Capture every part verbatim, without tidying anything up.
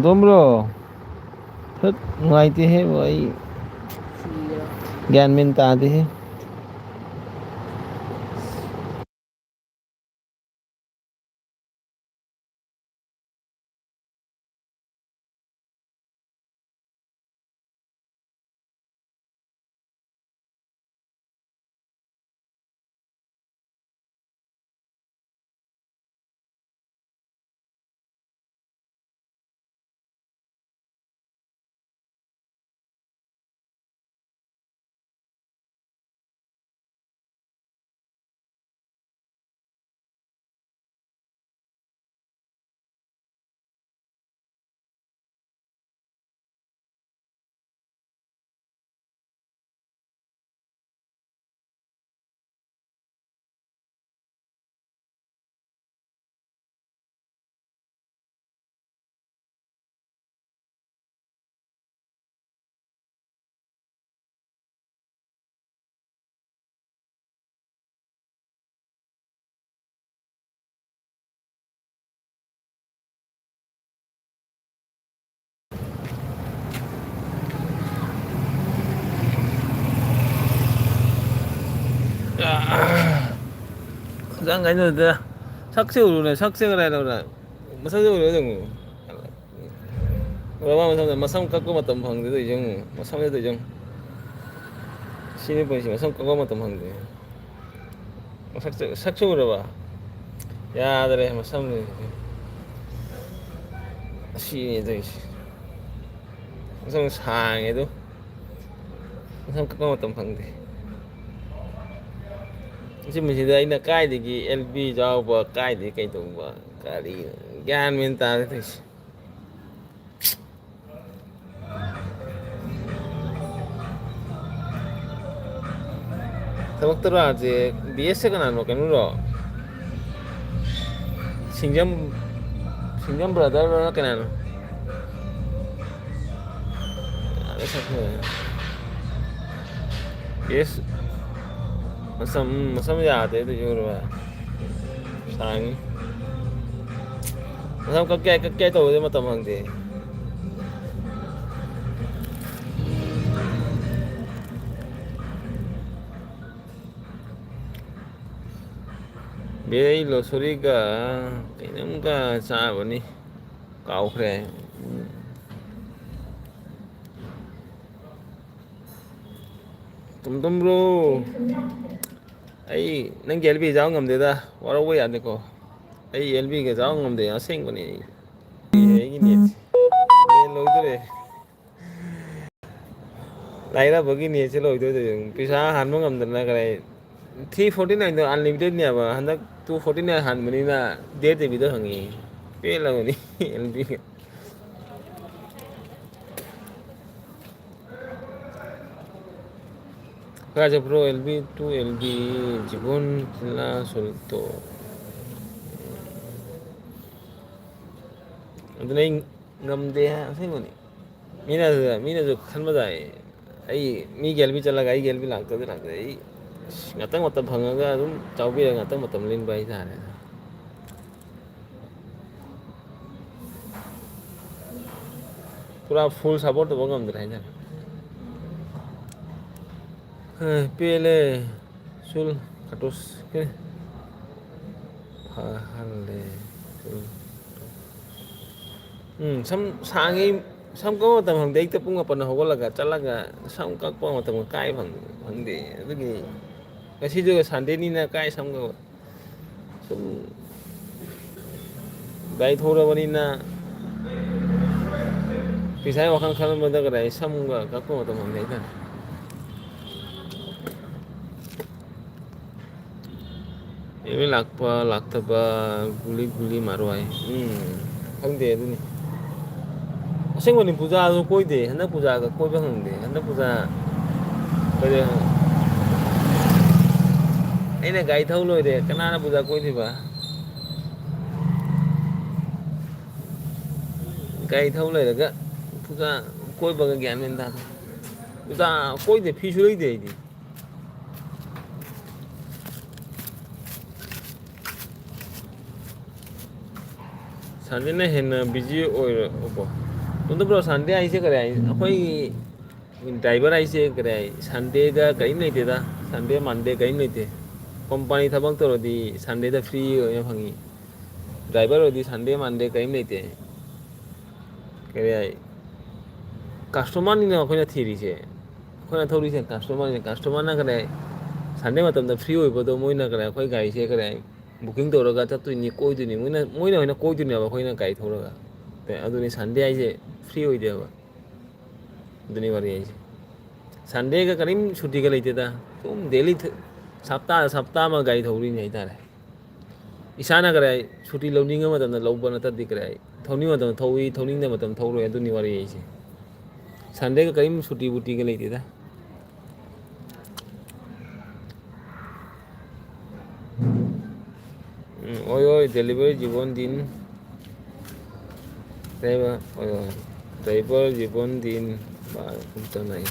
ꯇꯣꯝꯕ꯭ꯔꯣ? ꯊꯠ, ꯅꯨꯡꯉꯥꯏꯇꯦꯍꯦ, ꯑꯩ ꯒ꯭ꯌꯥꯟ ꯃꯦꯟ ꯇꯥꯗꯦꯍꯦ꯫ ꯍꯛꯆꯥꯡ ꯀꯥꯏꯅꯗ ꯁꯛꯁꯦ ꯎꯔꯨꯅꯦ, ꯁꯛꯁꯦ ꯀꯗꯥꯏꯗꯧꯔꯦ? ꯃꯁꯛꯁꯦ ꯎꯔꯨ ꯌꯦꯡꯉꯨ꯫ ꯎꯔꯕ ꯃꯁꯝꯗ? ꯃꯁꯝ ꯀꯛꯄ ꯃꯇꯝ ꯐꯪꯗꯦ ꯇꯧꯔꯤꯁꯦ ꯌꯦꯡꯉꯨ꯫ ꯃꯁꯝꯁꯦ ꯇꯧꯔꯤꯁꯦ ꯌꯦꯡꯉꯨ꯫ ꯁꯤꯅꯤ ꯄꯨꯟꯁꯤ, ꯃꯁꯝ ꯀꯛꯄ ꯃꯇꯝ ꯐꯪꯗꯦ꯫ ꯃꯁꯛꯁꯦ, ꯁꯛꯁꯦ ꯎꯔꯕ? ꯌꯥꯗ꯭ꯔꯦ ꯃꯁꯝꯁꯦ꯫ ꯑꯁꯤꯅꯤ ꯇꯧꯔꯤꯁꯦ꯫ ꯃꯁꯝ ꯁꯥꯡꯉꯦ ꯑꯗꯨ꯫ ꯃꯁꯝ ꯀꯛꯄ ꯃꯇꯝ ꯐꯪꯗꯦ꯫ ꯁꯤ ꯃꯁꯤꯗ ꯑꯩꯅ ꯀꯥꯏꯗꯒꯤ ꯑꯦꯜ ꯕꯤ ꯌꯥꯎꯕ, ꯀꯥꯏꯗꯒꯤ ꯀꯩꯗꯧꯕ, ꯀꯔꯤ ꯒ꯭ꯌꯥꯟ ꯃꯦꯟ ꯇꯥꯗꯦ ꯇꯧꯔꯤꯁꯦ꯫ ꯊꯕꯛꯇꯔꯣ ꯍꯥꯏꯁꯦ? ꯕꯤ ꯑꯦꯁꯁꯦ ꯀꯅꯥꯅꯣ? ꯀꯩꯅꯣꯔꯣ? ꯁꯤꯡꯖꯝ, ꯁꯤꯡꯖꯝ ꯕ꯭ꯔꯗꯔꯅ ꯀꯅꯥꯅꯣ? ꯌꯥꯔꯦ, ꯁꯛ ꯐꯖꯅ꯫ ꯌꯦꯁ꯫ ꯃꯁꯝ, ꯃꯁꯝ ꯌꯥꯗꯦ ꯑꯗꯨ ꯌꯧꯔꯨꯕ꯫ ꯁꯥꯡꯉꯤ꯫ ꯃꯁꯝ ꯀꯛꯀꯦ, ꯀꯛꯀꯦ ꯇꯧꯕꯗꯤ ꯃꯇꯝ ꯐꯪꯗꯦ꯫ ꯑꯩ ꯂꯣꯁꯣꯔꯤꯒ ꯀꯩꯅꯣꯝꯒ ꯆꯥꯕꯅꯤ, ꯀꯥꯎꯈ꯭ꯔꯦ꯫ ꯎꯝ꯫ ꯇꯨꯝ ꯇꯨꯝꯕ꯭ꯔꯣ? ꯑꯩ ꯅꯪꯒꯤ ꯑꯦꯜ ꯕꯤ ꯌꯥꯎ ꯉꯝꯗꯦꯗ, ꯋꯥꯔꯧꯕ ꯌꯥꯗꯦꯀꯣ꯫ ꯑꯩ ꯑꯦꯜ ꯕꯤꯒ ꯌꯥꯎ ꯉꯝꯗꯦ, ꯑꯁꯦꯡꯕꯅꯤ꯫ ꯑꯩ, ꯑꯩꯒꯤ ꯅꯦꯠꯁꯦ ꯅꯦꯠ ꯂꯣꯏꯗꯣꯔꯦ꯫ ꯂꯥꯏꯔꯕꯒꯤ ꯅꯦꯠꯁꯦ ꯂꯣꯏꯗꯣꯏ ꯇꯧꯔꯤꯁꯦ꯫ ꯄꯩꯁꯥ ꯍꯥꯟꯕ ꯉꯝꯗꯅ ꯀꯔꯥꯏ, three forty nine ꯗꯣ unlimited ꯅꯦꯕ, ꯍꯟꯗꯛ two forty nine ꯍꯥꯟꯕꯅꯤꯅ ꯗꯦꯠ ꯇꯤꯚꯤꯗ ꯐꯪꯉꯤ꯫ ꯄꯦꯜꯂꯕꯅꯤ ꯑꯦꯜ ꯕꯤꯒ꯫ ꯀꯥꯏ ꯆꯠꯄ꯭ꯔꯣ? L B to L B, ꯖꯤꯕꯣꯟ, ꯆꯤꯂꯥ, ꯁꯣꯜꯇꯣ꯫ ꯑꯗꯨꯅ ꯑꯩ ꯉꯝꯗꯦ ꯍꯥꯏ, ꯑꯁꯦꯡꯕꯅꯤ꯫ ꯃꯤꯅ, ꯃꯤꯅꯁꯨ ꯈꯟꯕ ꯇꯥꯏ, ꯑꯩ ꯃꯤꯒꯤ ꯑꯦꯜ ꯕꯤ ꯆꯠꯂꯒ ꯑꯩꯒꯤ ꯑꯦꯜ ꯕꯤ ꯂꯥꯛꯇꯗꯤ ꯂꯥꯛꯇꯦ꯫ ꯑꯩ, ꯑꯁ, ꯉꯥꯛꯇꯪ ꯃꯇꯝ ꯐꯪꯉꯒ ꯑꯗꯨꯝ ꯆꯥꯎꯕꯤꯔꯒ ꯉꯥꯛꯇꯪ ꯃꯇꯝ ꯂꯤꯟꯕ ꯍꯥꯏꯇꯥꯔꯦ꯫ ꯄꯨꯔꯥ full support ꯇꯧꯕ ꯉꯝꯗ꯭ꯔꯦ ꯍꯥꯏꯇꯥꯔꯦ꯫ ꯍꯦ, ꯄꯦꯜꯂꯦ꯫ ꯁꯨꯜ ꯀꯥꯇꯨꯁ ꯀꯦ ꯐꯍꯜꯂꯦ꯫ ꯁꯨꯜ꯫ ꯎꯝ, ꯁꯝ ꯁꯥꯡꯉꯤ, ꯁꯝ ꯀꯛꯄ ꯃꯇꯝ ꯐꯪꯗꯦ꯫ ꯑꯌꯨꯛꯇ ꯄꯨꯡ ꯃꯥꯄꯟꯗ ꯍꯧꯒꯠꯂꯒ ꯆꯠꯂꯒ ꯁꯝ ꯀꯛꯄ ꯃꯇꯝ ꯀꯥꯏ ꯐꯪ-, ꯐꯪꯗꯦ꯫ ꯑꯗꯨꯒꯤ ꯉꯁꯤꯁꯨ ꯁꯟꯗꯦꯅꯤꯅ ꯀꯥꯏ ꯁꯝ ꯀꯛꯄ? ꯁꯨꯝ ꯒꯥꯔꯤ ꯊꯧꯔꯕꯅꯤꯅ ꯄꯩꯁꯥꯒꯤ ꯋꯥꯈꯜ ꯈꯜꯂꯝꯕꯗ ꯀꯗꯥꯏ ꯁꯝꯒ ꯀꯛꯄ ꯃꯇꯝ ꯐꯪꯗꯦ ꯍꯥꯏꯇꯥꯔꯦ꯫ ꯑꯦꯝ ꯑꯦꯜ ꯂꯥꯛꯄ ꯂꯥꯛꯇꯕ, ꯒꯨꯂꯤ ꯒꯨꯂꯤ ꯃꯥꯔꯣ ꯍꯥꯏ꯫ ꯎꯝ, ꯈꯪꯗꯦ ꯑꯗꯨꯅꯤ꯫ ꯑꯁꯦꯡꯕꯅꯤ, ꯄꯨꯖꯥꯁꯨ ꯀꯣꯏꯗꯦ꯫ ꯍꯟꯗꯛ ꯄꯨꯖꯥꯒ ꯀꯣꯏꯕ ꯐꯪꯗꯦ꯫ ꯍꯟꯗꯛ ꯄꯨꯖꯥ ꯀꯩꯗꯧ-, ꯑꯩꯅ ꯒꯥꯔꯤ ꯊꯧ ꯂꯣꯏꯔꯦ, ꯀꯅꯥꯅ ꯄꯨꯖꯥ ꯀꯣꯏꯗꯣꯏꯕ? ꯒꯥꯔꯤ ꯊꯧ ꯂꯩꯔꯒ ꯄꯨꯖꯥ ꯀꯣꯏꯕꯒ ꯒ꯭ꯌꯥꯟ ꯃꯦꯟ ꯇꯥꯗꯦ꯫ ꯄꯨꯖꯥ ꯀꯣꯏꯗꯦ, ꯐꯤꯁꯨ ꯂꯩꯗꯦ ꯑꯩꯗꯤ꯫ ꯁꯟꯗꯦꯅ ꯍꯦꯟꯅ ꯕꯤꯖꯤ ꯑꯣꯏꯔꯕꯣ? ꯇꯣꯟꯗ ꯕ꯭ꯔꯣ, ꯁꯟꯗꯦ ꯍꯥꯏꯁꯦ ꯀꯔꯤ ꯍꯥꯏ? ꯑꯩꯈꯣꯏꯒꯤ ꯗ꯭ꯔꯥꯏꯚꯔ ꯍꯥꯏꯁꯦ ꯀꯔꯤ ꯍꯥꯏ? ꯁꯟꯗꯦꯗ ꯀꯔꯤꯝ ꯂꯩꯇꯦꯗ꯫ ꯁꯟꯗꯦ, ꯃꯟꯗꯦ ꯀꯔꯤꯝ ꯂꯩꯇꯦ꯫ ꯀꯝꯄꯅꯤ ꯊꯕꯛ ꯇꯧꯔꯗꯤ Sundayꯗ free ꯑꯣꯏꯅ ꯐꯪꯉꯤ꯫ Driver ꯑꯣꯏꯔꯗꯤ Sunday, Monday ꯀꯔꯤꯝ ꯂꯩꯇꯦ꯫ ꯀꯔꯤ ꯍꯥꯏ, customerꯅꯤꯅ ꯑꯩꯈꯣꯏꯅ ꯊꯤꯔꯤꯁꯦ꯫ ꯑꯩꯈꯣꯏꯅ ꯊꯧꯔꯤꯁꯦ customerꯅꯤ꯫ Customerꯅ ꯀꯔꯤ ꯍꯥꯏ, Sunday ꯃꯇꯝꯗ free ꯑꯣꯏꯕꯗꯣ ꯃꯣꯏꯅ ꯀꯔꯤ ꯍꯥꯏ, ꯑꯩꯈꯣꯏ ꯒꯥꯔꯤꯁꯦ ꯀꯔꯤ ꯍꯥꯏ, booking ꯇꯧꯔꯒ ꯆꯠꯇꯣꯏꯅꯤ, ꯀꯣꯏꯗꯣꯏꯅꯤ꯫ ꯃꯣꯏꯅ, ꯃꯣꯏꯅ ꯑꯣꯏꯅ ꯀꯣꯏꯗꯣꯏꯅꯦꯕ ꯑꯩꯈꯣꯏꯅ ꯒꯥꯔꯤ ꯊꯧꯔꯒ꯫ ꯑꯗꯨꯅꯤ Sunday ꯍꯥꯏꯁꯦ free ꯑꯣꯏꯗꯦꯕ꯫ ꯑꯗꯨꯅꯤ ꯋꯥꯔꯤ ꯍꯥꯏꯁꯦ꯫ Sundayꯒ ꯀꯔꯤꯝ ꯁꯨꯇꯤꯒ ꯂꯩꯇꯦꯗ꯫ ꯑꯗꯨꯝ daily ꯊ-, ꯁꯞꯇꯥ, ꯁꯞꯇꯥ ꯑꯃ ꯒꯥꯔꯤ ꯊꯧꯔꯤꯅꯤ ꯍꯥꯏꯇꯥꯔꯦ꯫ ꯏꯁꯥꯅ ꯀꯔꯤ ꯍꯥꯏ, ꯁꯨꯇꯤ ꯂꯧꯅꯤꯡꯕ ꯃꯇꯝꯗ ꯂꯧꯕ ꯅꯠꯇ꯭ꯔꯗꯤ ꯀꯔꯤ ꯍꯥꯏ, ꯊꯧꯅꯤꯡꯕ ꯃꯇꯝꯗ ꯊꯧꯏ, ꯊꯧꯅꯤꯡꯗꯕ ꯃꯇꯝꯗ ꯊꯧꯔꯣꯏ꯫ ꯑꯗꯨꯅꯤ ꯋꯥꯔꯤ ꯍꯥꯏꯁꯦ꯫ Sundayꯒ ꯀꯔꯤꯝ ꯁꯨꯇꯤ ꯕꯨꯇꯤꯒ ꯂꯩꯇꯦꯗ꯫ ꯎꯝ, ꯑꯣꯏ, ꯑꯣꯏ, delivery ꯖꯤꯕꯟ ꯗꯤꯟ꯫ Driver, ওই, ওই, driver জীবন দিন বা উঠতে নাই।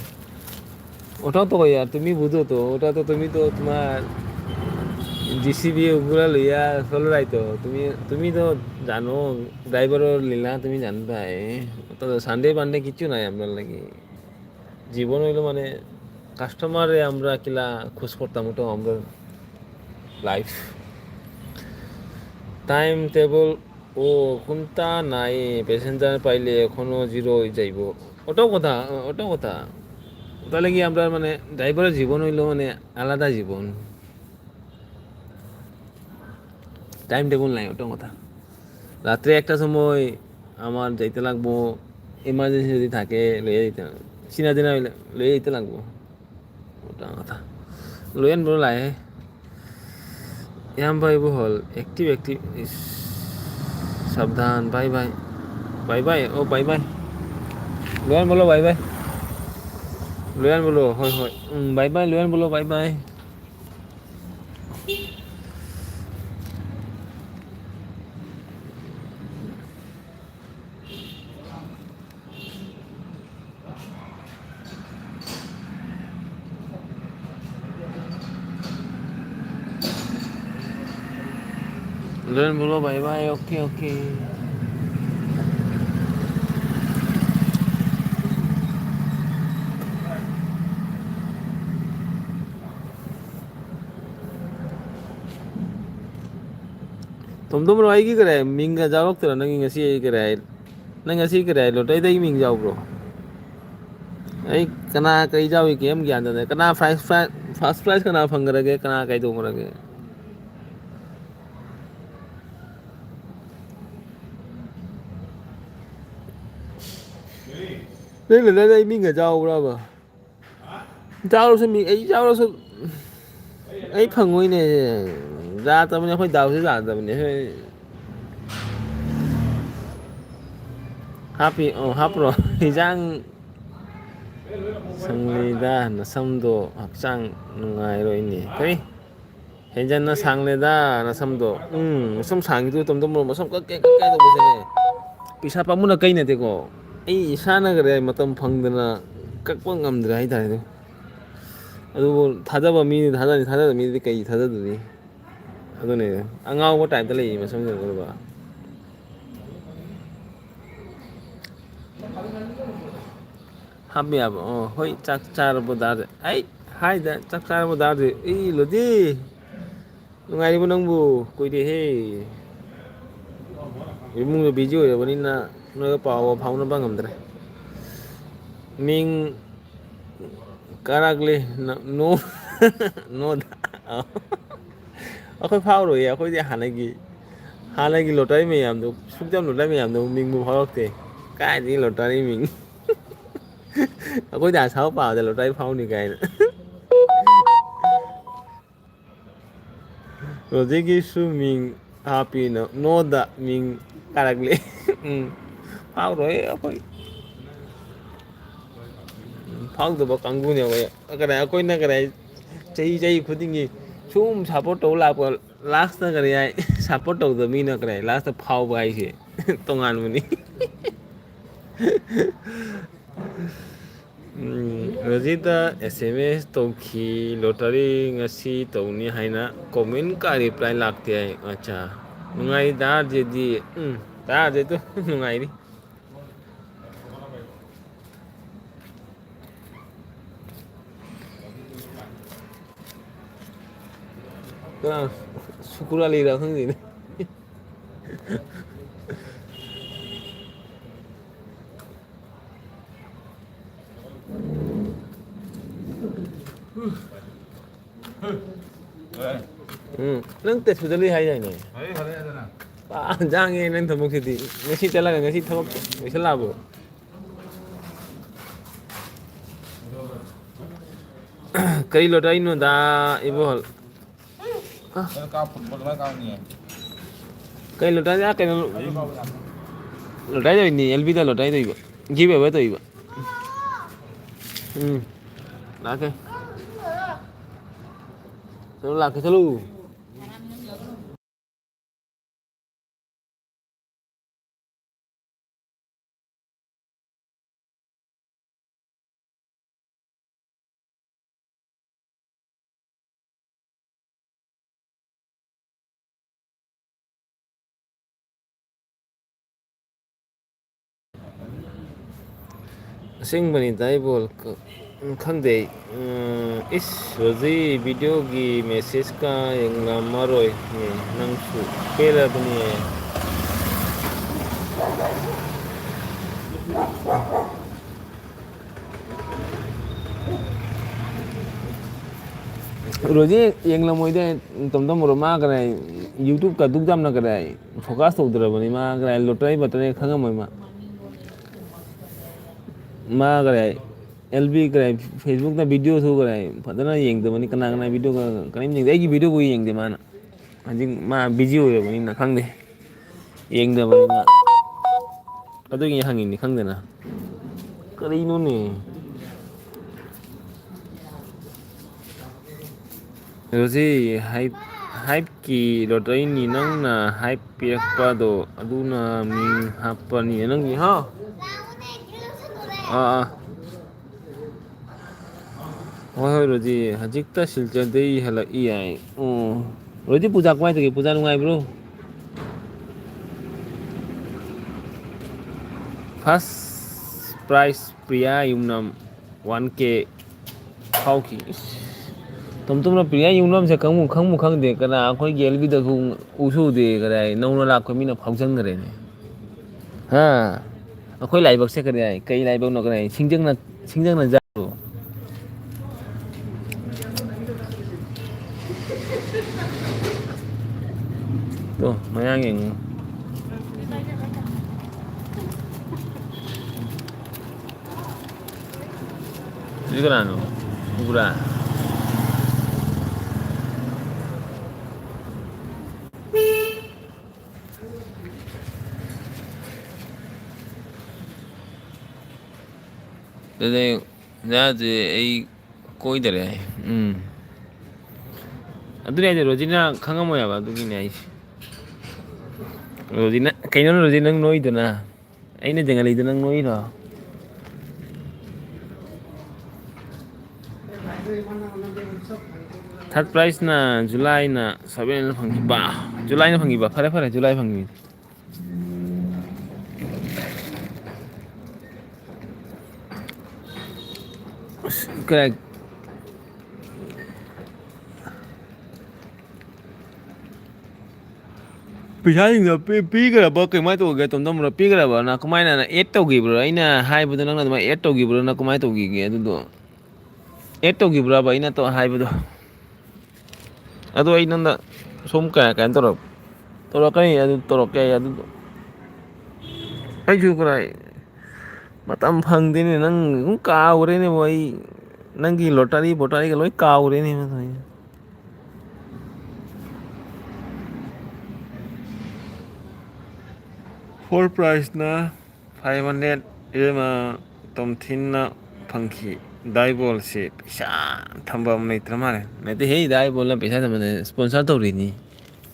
ওটাও তো ভাই, আর তুমি বুঝো তো, ওটা তো তুমি তো তোমার জেসিবি ওগুলা লইয়া চলরাই তো। তুমি, তুমি তো জানো, ড্রাইভারও লীলা তুমি জানতাই। তো সানডে মানডে কিচ্ছু নাই আপনার লাগি। জীবন হইলো মানে কাস্টমারে আমরা কিলা খোঁজ করতাম, ওটাও আমরা লাইফ। টাইম টেবল, ও, কোনটা নাই, প্যাসেঞ্জার পাইলে এখনো জিরো হয়ে যাইব। ওটাও কথা, ওটাও কথা। তাহলে কি আমরা মানে ড্রাইভারের জীবন হইলো মানে আলাদা জীবন। টাইম টেবল নাই, ওটাও কথা। রাত্রে একটা সময় আমার যাইতে লাগবো, ইমার্জেন্সি যদি থাকে, লইয়া যাইতে, চিনা জানা হইলে লইয়া যাইতে লাগবো। ওটা কথা। লয়ান বলো লাই। ইয়াম ভাই বহল, অ্যাক্টিভ, অ্যাক্টিভ। ইস, সাবধান, বাই বাই। বাই বাই, ও বাই বাই। লয়ান বলো বাই বাই। লয়ান বলো, হয়, হয়। উম, বাই বাই, লয়ান বলো bye by. Then bro, bye bye, okay, okay. Tom Tom bro, ꯑꯩꯒꯤ ꯀꯔꯤ ꯃꯤꯡꯒ ꯌꯥꯎꯔꯛꯇ꯭ꯔꯣ? ꯅꯪꯒꯤ ꯉꯁꯤ ꯑꯩ ꯀꯔꯤ ꯍꯥꯏ-, ꯅꯪ ꯉꯁꯤ ꯀꯔꯤ ꯍꯥꯏ, ꯂꯣꯇꯔꯤꯗ ꯑꯩꯒꯤ ꯃꯤꯡ ꯌꯥꯎꯕ꯭ꯔꯣ? ꯑꯩ ꯀꯅꯥ ꯀꯔꯤ ꯌꯥꯎꯏ ꯀꯩꯝ ꯒ꯭ꯌꯥꯟ ꯇꯥꯗꯦ꯫ ꯀꯅꯥ ꯐꯥꯔꯁ ꯄ꯭ꯔꯥꯏꯖ, ꯐꯥꯔꯁ ꯄ꯭ꯔꯥꯏꯖ ꯀꯅꯥ ꯐꯪꯈ꯭ꯔꯒꯦ? ꯀꯅꯥ ꯀꯩꯗꯧꯈ꯭ꯔꯒꯦ? ꯅꯪ ꯂꯣꯇꯔꯤꯗ ꯑꯩ ꯃꯤꯡꯒ ꯌꯥꯎꯕ꯭ꯔꯕ? ꯌꯥꯎꯔꯁꯨ ꯃꯤ, ꯑꯩ ꯌꯥꯎꯔꯁꯨ ꯑꯩ ꯐꯪꯉꯣꯏꯅꯦ꯫ ꯌꯥꯗꯕꯅꯤ, ꯑꯩꯈꯣꯏ ꯗꯥꯎꯁꯦ ꯌꯥꯗꯕꯅꯤ꯫ ꯍꯥꯞꯄꯤ, ꯑꯣ, ꯍꯥꯞꯄ꯭ꯔꯣ? ꯍꯤꯟꯖꯥꯡ ꯁꯪꯂꯤꯗ ꯅꯁꯝꯗꯣ ꯍꯛꯆꯥꯡ ꯅꯨꯡꯉꯥꯏꯔꯣꯏꯅꯦ꯫ ꯀꯔꯤ? ꯍꯦꯟꯖꯟꯅ ꯁꯥꯡꯂꯦꯗ ꯅꯁꯝꯗꯣ꯫ ꯎꯝ, ꯃꯁꯝ ꯁꯥꯡꯉꯤꯗꯨ ꯇꯣꯝ ꯇꯣꯝ ꯕ꯭ꯔꯣ, ꯃꯁꯝ ꯀꯛꯀꯦ ꯀꯛꯀꯦ ꯇꯧꯕꯁꯤꯅꯦ꯫ ꯄꯩꯁꯥ ꯄꯥꯝꯕꯅ ꯀꯩ ꯅꯠꯇꯦꯀꯣ꯫ ꯑꯩ ꯏꯁꯥꯅ ꯀꯔꯤ ꯃꯇꯝ ꯐꯪꯗꯅ ꯀꯛꯄ ꯉꯝꯗ꯭ꯔꯦ ꯍꯥꯏꯇꯥꯔꯦ ꯑꯗꯨ꯫ ꯑꯗꯨꯕꯨ ꯊꯥꯖꯕ ꯃꯤꯗꯤ ꯊꯥꯖꯅꯤ, ꯊꯥꯖꯗꯕ ꯃꯤꯗꯤ ꯀꯩ ꯊꯥꯖꯗꯣꯏꯅꯤ? ꯑꯗꯨꯅꯦ, ꯑꯉꯥꯎꯕ ꯇꯥꯏꯞꯇ ꯂꯩꯌꯦ ꯃꯁꯝꯁꯤꯡꯗꯣ꯫ ꯍꯥꯞꯄ ꯌꯥꯕ? ꯑꯣ, ꯍꯣꯏ, ꯆꯥꯛ ꯆꯥꯔꯕꯣ ꯗꯥꯗꯤ? ꯑꯩ ꯍꯥꯏꯗ, ꯆꯥꯛ ꯆꯥꯔꯕꯣ ꯗꯥꯗꯤ? ꯏ, ꯂꯣꯗꯤ! ꯅꯨꯡꯉꯥꯏꯔꯤꯕꯣ ꯅꯪꯕꯨ? ꯀꯨꯏꯔꯦꯍꯦ꯫ ꯏꯃꯨꯡꯗ ꯕꯤꯖꯤ ꯑꯣꯏꯔꯕꯅꯤꯅ ꯅꯣꯏꯒ ꯄꯥꯎ ꯐꯥꯎꯅꯕ ꯉꯝꯗ꯭ꯔꯦ꯫ ꯃꯤꯡ ꯀꯥꯔꯛꯂꯦ꯫ ꯅ-, ꯅꯣ-, ꯅꯣꯗ꯫ ꯑꯩꯈꯣꯏ ꯐꯥꯎꯔꯣꯏꯌꯦ, ꯑꯩꯈꯣꯏꯗꯤ ꯍꯥꯟꯅꯒꯤ, ꯍꯥꯟꯅꯒꯤ ꯂꯣꯇꯔꯤ ꯃꯌꯥꯝꯗꯣ, ꯁꯨꯛꯇꯝ ꯂꯣꯇꯔꯤ ꯃꯌꯥꯝꯗꯣ ꯃꯤꯡꯕꯨ ꯐꯥꯎꯔꯛꯇꯦ꯫ ꯀꯥꯏꯗꯒꯤ ꯂꯣꯇꯔꯤ ꯃꯤꯡ? ꯑꯩꯈꯣꯏꯗꯤ ꯑꯁꯥꯕ ꯄꯥꯕꯗ ꯂꯣꯇꯔꯤ ꯐꯥꯎꯅꯤ ꯀꯥꯏꯅ꯫ ꯔꯣꯖꯤꯒꯤꯁꯨ ꯃꯤꯡ ꯍꯥꯞꯄꯤꯅꯣ? ꯅꯣꯗ ꯃꯤꯡ ꯀꯥꯔꯛꯂꯦ꯫ ꯎꯝ꯫ ꯐꯥꯎꯔꯣꯏ ꯑꯩꯈꯣꯏ꯫ ꯎꯝ, ꯐꯥꯎꯗꯕ ꯀꯥꯡꯕꯨꯅꯦ ꯑꯩꯈꯣꯏ꯫ ꯀꯗꯥꯏ ꯑꯩꯈꯣꯏꯅ ꯀꯗꯥꯏ ꯆꯍꯤ, ꯆꯍꯤ ꯈꯨꯗꯤꯡꯒꯤ ꯁꯨꯝ ꯁꯞꯄꯣꯔꯠ ꯇꯧ ꯂꯥꯛꯄ, ꯂꯥꯁꯇ ꯀꯔꯤ ꯍꯥꯏ? ꯁꯞꯄꯣꯔꯠ ꯇꯧꯗꯕ ꯃꯤꯅ ꯀꯗꯥꯏ ꯂꯥꯁꯇ ꯐꯥꯎꯕ ꯍꯥꯏꯁꯦ ꯇꯣꯉꯥꯟꯕꯅꯤ꯫ ꯎꯝ, ꯔꯣꯖꯤꯇ ꯑꯦꯁ ꯑꯦꯝ ꯑꯦꯁ ꯇꯧꯈꯤ, ꯂꯣꯇꯔꯤ ꯉꯁꯤ ꯇꯧꯅꯤ ꯍꯥꯏꯅ ꯀꯣꯃꯦꯟꯀ ꯔꯤꯄ꯭ꯂꯥꯏ ꯂꯥꯛꯇꯦ ꯍꯥꯏ꯫ ꯑꯠꯆꯥ, ꯅꯨꯡꯉꯥꯏꯔꯤ ꯗꯥ ꯑꯥꯔ ꯖꯦꯗꯤ꯫ ꯎꯝ, ꯗꯥ ꯑꯥꯔ ꯖꯦꯗꯨ ꯅꯨꯡꯉꯥꯏꯔꯤ꯫ ꯀꯅꯥ? ꯁꯨꯀꯨꯔ ꯑꯂꯤꯔ ꯈꯪꯗꯦꯅꯦ꯫ ꯎꯝ, ꯅꯪ ꯇꯦꯖꯄꯨꯔ ꯆꯠꯂꯨꯏ ꯍꯥꯏꯗꯥꯏꯅꯦ? ꯄꯥ ꯖꯥꯡꯉꯦ ꯅꯪ ꯊꯕꯛꯁꯤꯗꯤ꯫ ꯉꯁꯤ ꯆꯠꯂꯒ ꯉꯁꯤ ꯊꯕꯛ ꯂꯣꯏꯁꯜꯂꯛꯑꯕꯣ? ꯀꯔꯤ ꯂꯣꯇꯔꯤꯅꯣꯗ ꯏꯕꯣ? ꯑ꯫ ꯅꯪ ꯀꯥ ꯐꯨꯠꯕꯣꯜ ꯂꯣꯏ ꯀꯥꯎꯅꯤꯌꯦ꯫ ꯀꯩ ꯂꯣꯇꯔꯤ? ꯑꯥ, ꯀꯩꯅꯣ, ꯑꯩꯁꯨ ꯀꯥꯎꯕ ꯌꯥꯅꯤ꯫ ꯂꯣꯇꯔꯤ ꯇꯧꯔꯤꯅꯤ, ꯑꯦꯜ ꯕꯤꯗ ꯂꯣꯇꯔꯤ ꯇꯧꯔꯤꯕ꯫ ꯒꯤꯞ ꯑꯦꯋꯦ ꯇꯧꯔꯤꯕ꯫ ꯎꯝ꯫ ꯂꯥꯛꯀꯦ꯫ ꯆꯠꯂꯨ, ꯂꯥꯛꯀꯦ, ꯆꯠꯂꯨ꯫ ꯑꯁꯦꯡꯕꯅꯤꯗ ꯑꯩꯕꯨ ꯈꯪꯗꯦ ꯑꯩ꯫ ꯎꯝ, ꯏꯁ, ꯔꯣꯖꯤ ꯚꯤꯗꯤꯑꯣꯒꯤ ꯃꯦꯁꯦꯖꯀ ꯌꯦꯡꯂꯝꯃꯔꯣꯏ꯫ ꯅꯪꯁꯨ ꯄꯦꯜꯂꯕꯅꯤ꯫ ꯔꯣꯖꯤ ꯌꯦꯡꯂꯝꯃꯣꯏꯗ, ꯇꯣꯝ ꯇꯣꯝ ꯃꯔꯨꯞ ꯃꯥ ꯀꯗꯥꯏ YouTube ꯀ ꯑꯗꯨꯛ ꯌꯥꯝꯅ ꯀꯗꯥꯏ ꯐꯣꯀꯁ ꯇꯧꯗ꯭ꯔꯕꯅꯤ, ꯃꯥ ꯀꯗꯥꯏ ꯂꯣꯇꯔꯤ ꯕꯇꯔꯤ ꯈꯪꯉꯝꯃꯣꯏ ꯃꯥ꯫ ꯃꯥ ꯀꯗꯥꯏ ꯑꯦꯜ ꯕꯤ ꯀꯗꯥꯏ Facebook ꯇ ꯚꯤꯗꯤꯑꯣꯁꯨ ꯀꯗꯥꯏ ꯐꯖꯅ ꯌꯦꯡꯗꯕꯅꯤ, ꯀꯅꯥ ꯀꯅꯥ ꯚꯤꯗꯤꯑꯣ ꯀꯔꯤꯝ ꯌꯦꯡꯗꯦ, ꯑꯩꯒꯤ ꯚꯤꯗꯤꯑꯣꯕꯨ ꯌꯦꯡꯗꯦ ꯃꯥꯅ꯫ ꯍꯧꯖꯤꯛ ꯃꯥ ꯕꯤꯖꯤ ꯑꯣꯏꯔꯕꯅꯤꯅ ꯈꯪꯗꯦ, ꯌꯦꯡꯗꯕꯅꯤꯅ꯫ ꯑꯗꯨꯒꯤ ꯍꯪꯉꯤꯅꯤ ꯈꯪꯗꯅ꯫ ꯀꯔꯤꯅꯣꯅꯦ? ꯔꯣꯖꯤ, ꯍꯥꯏꯞ-, ꯍꯥꯏꯞꯀꯤ ꯂꯣꯇꯔꯤꯅꯤ, ꯅꯪꯅ ꯍꯥꯏꯞ ꯄꯤꯔꯛꯄꯗꯣ ꯑꯗꯨꯅ ꯃꯤꯡ ꯍꯥꯞꯄꯅꯤ ꯅꯪꯒꯤ, ꯍꯥ? ꯑꯥ, ꯑꯥ꯫ ꯍꯣꯏ, ꯍꯣꯏ, ꯔꯣꯖꯤ, ꯍꯧꯖꯤꯛꯇ ꯁꯤꯜꯆꯔꯗꯩ ꯍꯜꯂꯛꯏ ꯍꯥꯏ꯫ ꯑꯣ, ꯔꯣꯖꯤ, ꯄꯨꯖꯥ ꯀꯃꯥꯏꯅ ꯇꯧꯒꯦ? ꯄꯨꯖꯥ ꯅꯨꯡꯉꯥꯏꯕ꯭ꯔꯣ? First prize ꯄ꯭ꯔꯤꯌꯥ ꯌꯨꯝꯅꯥꯝ one K ꯐꯥꯎꯈꯤ꯫ ꯏꯁ, ꯇꯣꯝ ꯇꯣꯝꯅ ꯄ꯭ꯔꯤꯌꯥ ꯌꯨꯝꯅꯥꯝꯁꯦ ꯈꯪꯕꯨ, ꯈꯪꯕꯨ ꯈꯪꯗꯦ꯫ ꯀꯅꯥ ꯑꯩꯈꯣꯏꯒꯤ ꯑꯦꯜ ꯕꯤꯗꯁꯨ ꯎꯁꯨ ꯎꯗꯦ, ꯀꯗꯥꯏ ꯅꯧꯅ ꯂꯥꯛꯄ ꯃꯤꯅ ꯐꯥꯎꯖꯟꯈ꯭ꯔꯦꯅꯦ꯫ ꯍꯥ? ꯑꯩꯈꯣꯏ ꯂꯥꯏꯕꯛꯁꯦ ꯀꯔꯤ ꯍꯥꯏ? ꯀꯩ ꯂꯥꯏꯕꯛꯅꯣ? ꯀꯔꯤ ꯍꯥꯏ? ꯁꯤꯡꯖꯪꯅ, ꯁꯤꯡꯖꯪꯅ ꯖꯥꯔꯣ? ꯍꯧꯖꯤꯛ ꯀꯅꯥꯅꯣ? ꯎꯕ꯭ꯔꯥ? ꯑꯗꯨꯅꯦ, ꯅꯍꯥꯁꯦ ꯑꯩ ꯀꯣꯏꯗꯔꯦ ꯍꯥꯏ꯫ ꯎꯝ꯫ ꯑꯗꯨꯅꯦ ꯍꯥꯏꯁꯦ, ꯔꯣꯖꯤꯅ ꯈꯪꯉꯝꯃꯣꯏ ꯍꯥꯏꯕ, ꯑꯗꯨꯒꯤꯅꯦ ꯍꯥꯏꯁꯦ꯫ ꯔꯣꯖꯤꯅ, ꯀꯩꯅꯣ ꯔꯣꯖꯤ, ꯅꯪ ꯅꯣꯏꯗꯨꯅ? ꯑꯩꯅ ꯖꯪꯒꯂꯤꯗ ꯅꯪ ꯅꯣꯏꯔꯣ? Third prizeꯅ ꯖꯨꯂꯥꯏꯅ seven ꯐꯪꯈꯤꯕ꯫ ꯖꯨꯂꯥꯏꯅ ꯐꯪꯈꯤꯕ꯫ ꯐꯔꯦ, ꯐꯔꯦ, ꯖꯨꯂꯥꯏ ꯐꯪꯈꯤꯕ꯫ ꯑꯁ, ꯀꯔꯥꯏ-, ꯄꯩꯁꯥꯁꯤꯡꯗꯣ ꯄꯤ-, ꯄꯤꯈ꯭ꯔꯕ ꯀꯃꯥꯏꯅ ꯇꯧꯒꯦ, ꯇꯣꯝ ꯇꯣꯝꯕ꯭ꯔꯣ? ꯄꯤꯈ꯭ꯔꯕ? ꯅ ꯀꯃꯥꯏꯅ add ꯇꯧꯈꯤꯕ꯭ꯔꯣ? ꯑꯩꯅ ꯍꯥꯏꯕꯗꯣ ꯅꯪꯅ ꯑꯗꯨꯃꯥꯏꯅ add ꯇꯧꯈꯤꯕ꯭ꯔꯣ? ꯅ ꯀꯃꯥꯏꯅ ꯇꯧꯈꯤꯒꯦ ꯑꯗꯨꯗꯣ? Add ꯇꯧꯈꯤꯕ꯭ꯔꯕ ꯑꯩꯅ ꯇꯧ-, ꯍꯥꯏꯕꯗꯣ? ꯑꯗꯣ ꯑꯩ ꯅꯪꯅ ꯁꯨꯝ ꯀꯌꯥ, ꯀꯩꯅꯣ ꯇꯧꯔꯛ-, ꯇꯧꯔꯛꯀꯅꯤ, ꯑꯗꯨ ꯇꯧꯔꯛꯀꯦ ꯑꯩ ꯑꯗꯨꯗꯣ꯫ ꯑꯩꯁꯨ ꯀꯔꯥꯏ ꯃꯇꯝ ꯐꯪꯗꯦꯅꯦ, ꯅꯪ ꯑꯗꯨꯝ ꯀꯥꯎꯈ꯭ꯔꯦꯅꯦꯕꯣ꯫ ꯑꯩ ꯅꯪꯒꯤ ꯂꯣꯇꯔꯤ ꯕꯣꯇꯔꯤꯒ ꯂꯣꯏ ꯀꯥꯎꯈ꯭ꯔꯦꯅꯦ꯫ Fourth prizeꯅ five hundred, ꯏꯕꯦꯝꯃ, ꯇꯣꯝꯊꯤꯟꯅ ꯐꯪꯈꯤ꯫ ꯗꯥꯏꯕꯣꯜꯁꯦ ꯄꯩꯁꯥ ꯊꯝꯕ ꯑꯃ ꯂꯩꯇ꯭ꯔ ꯃꯥꯜꯂꯦ꯫ ꯅꯠꯇꯦꯍꯦ, ꯗꯥꯏꯕꯣꯜꯅ ꯄꯩꯁꯥ ꯊꯝꯕꯅꯦ, sponsor ꯇꯧꯔꯤꯅꯤ꯫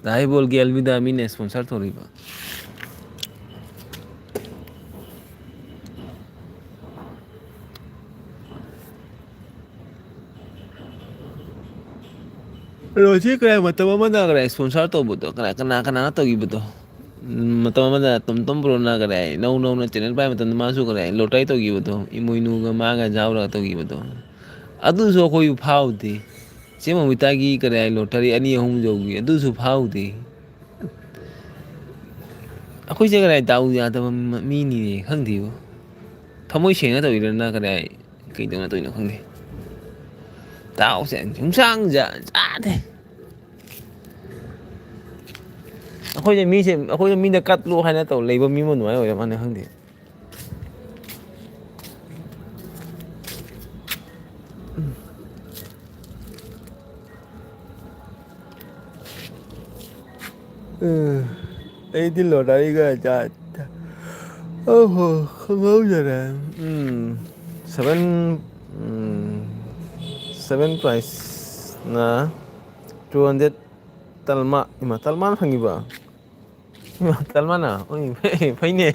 ꯗꯥꯏꯕꯣꯜꯒꯤ ꯑꯦꯜꯃꯤꯗꯥ ꯃꯤꯅ sponsor ꯇꯧꯔꯤꯕ꯫ ꯔꯣꯖꯤ ꯀꯌꯥ ꯃꯇꯝ ꯑꯃꯗ ꯀꯗꯥꯏ sponsor ꯇꯧꯕꯗꯣ? ꯀꯅꯥ, ꯀꯅꯥ, ꯀꯅꯥꯅ ꯇꯧꯈꯤꯕꯗꯣ? ꯎꯝ, ꯃꯇꯝ ꯑꯃꯗ ꯇꯣꯝ ꯇꯣꯝ ꯕ꯭ꯔꯣꯅ ꯀꯗꯥꯏ ꯅꯧ ꯅꯧꯅ channel ꯄꯥꯏꯕ ꯃꯇꯝꯗ ꯃꯥꯁꯨ ꯀꯗꯥꯏ lottery ꯇꯧꯈꯤꯕꯗꯣ? ꯏꯃꯣꯏꯅꯨꯒ ꯃꯥꯒ ꯌꯥꯎꯔꯒ ꯇꯧꯈꯤꯕꯗꯣ? ꯑꯗꯨꯁꯨ ꯑꯩꯈꯣꯏ ꯐꯥꯎꯗꯦ꯫ ꯆꯦ ꯃꯧꯃꯤꯇꯥꯒꯤ ꯀꯗꯥꯏ lottery ꯑꯅꯤ ꯑꯍꯨꯝ ꯌꯧꯈꯤ, ꯑꯗꯨꯁꯨ ꯐꯥꯎꯗꯦ꯫ ꯑꯩꯈꯣꯏꯁꯦ ꯀꯗꯥꯏ ꯗꯥꯎ ꯌꯥꯗꯕ ꯃ-, ꯃꯤꯅꯤꯅꯦ, ꯈꯪꯗꯦꯕꯣ꯫ ꯊꯃꯣꯏ ꯁꯦꯡꯅ ꯇꯧꯔꯤꯔꯅ ꯀꯗꯥꯏ ꯀꯩꯗꯧꯅ ꯇꯧꯔꯤꯅꯣ ꯈꯪꯗꯦ꯫ ꯗꯥꯎꯁꯦ ꯁꯨꯡꯆꯥꯡ ꯆꯥ-, ꯆꯥꯗꯦ꯫ ꯑꯩꯈꯣꯏꯁꯦ ꯃꯤꯁꯦ, ꯑꯩꯈꯣꯏꯁꯦ ꯃꯤꯗ ꯀꯠꯂꯣ ꯍꯥꯏꯅ ꯇꯧ ꯂꯩꯕ ꯃꯤ ꯑꯃ ꯑꯗꯨꯃꯥꯏꯅ ꯑꯣꯏꯔ ꯃꯥꯜꯂꯦ, ꯈꯪꯗꯦ꯫ ꯎꯝ, ꯑꯩꯗꯤ ꯂꯣꯇꯔꯤꯒ ꯖꯥꯠ-, ꯑꯣꯍꯣ, ꯈꯪꯍꯧꯗꯔꯦ꯫ ꯎꯝ, seven, ꯎꯝ, seven prize-ꯅ two hundred ꯇꯜꯃꯥ꯫ ꯏꯃꯥ, ꯇꯜꯃꯥꯅ ꯐꯪꯉꯤꯕ? ꯏꯃꯥ, ꯇꯜꯃꯥꯅ? ꯎꯏ, ꯐꯩ-, ꯐꯩꯅꯦ꯫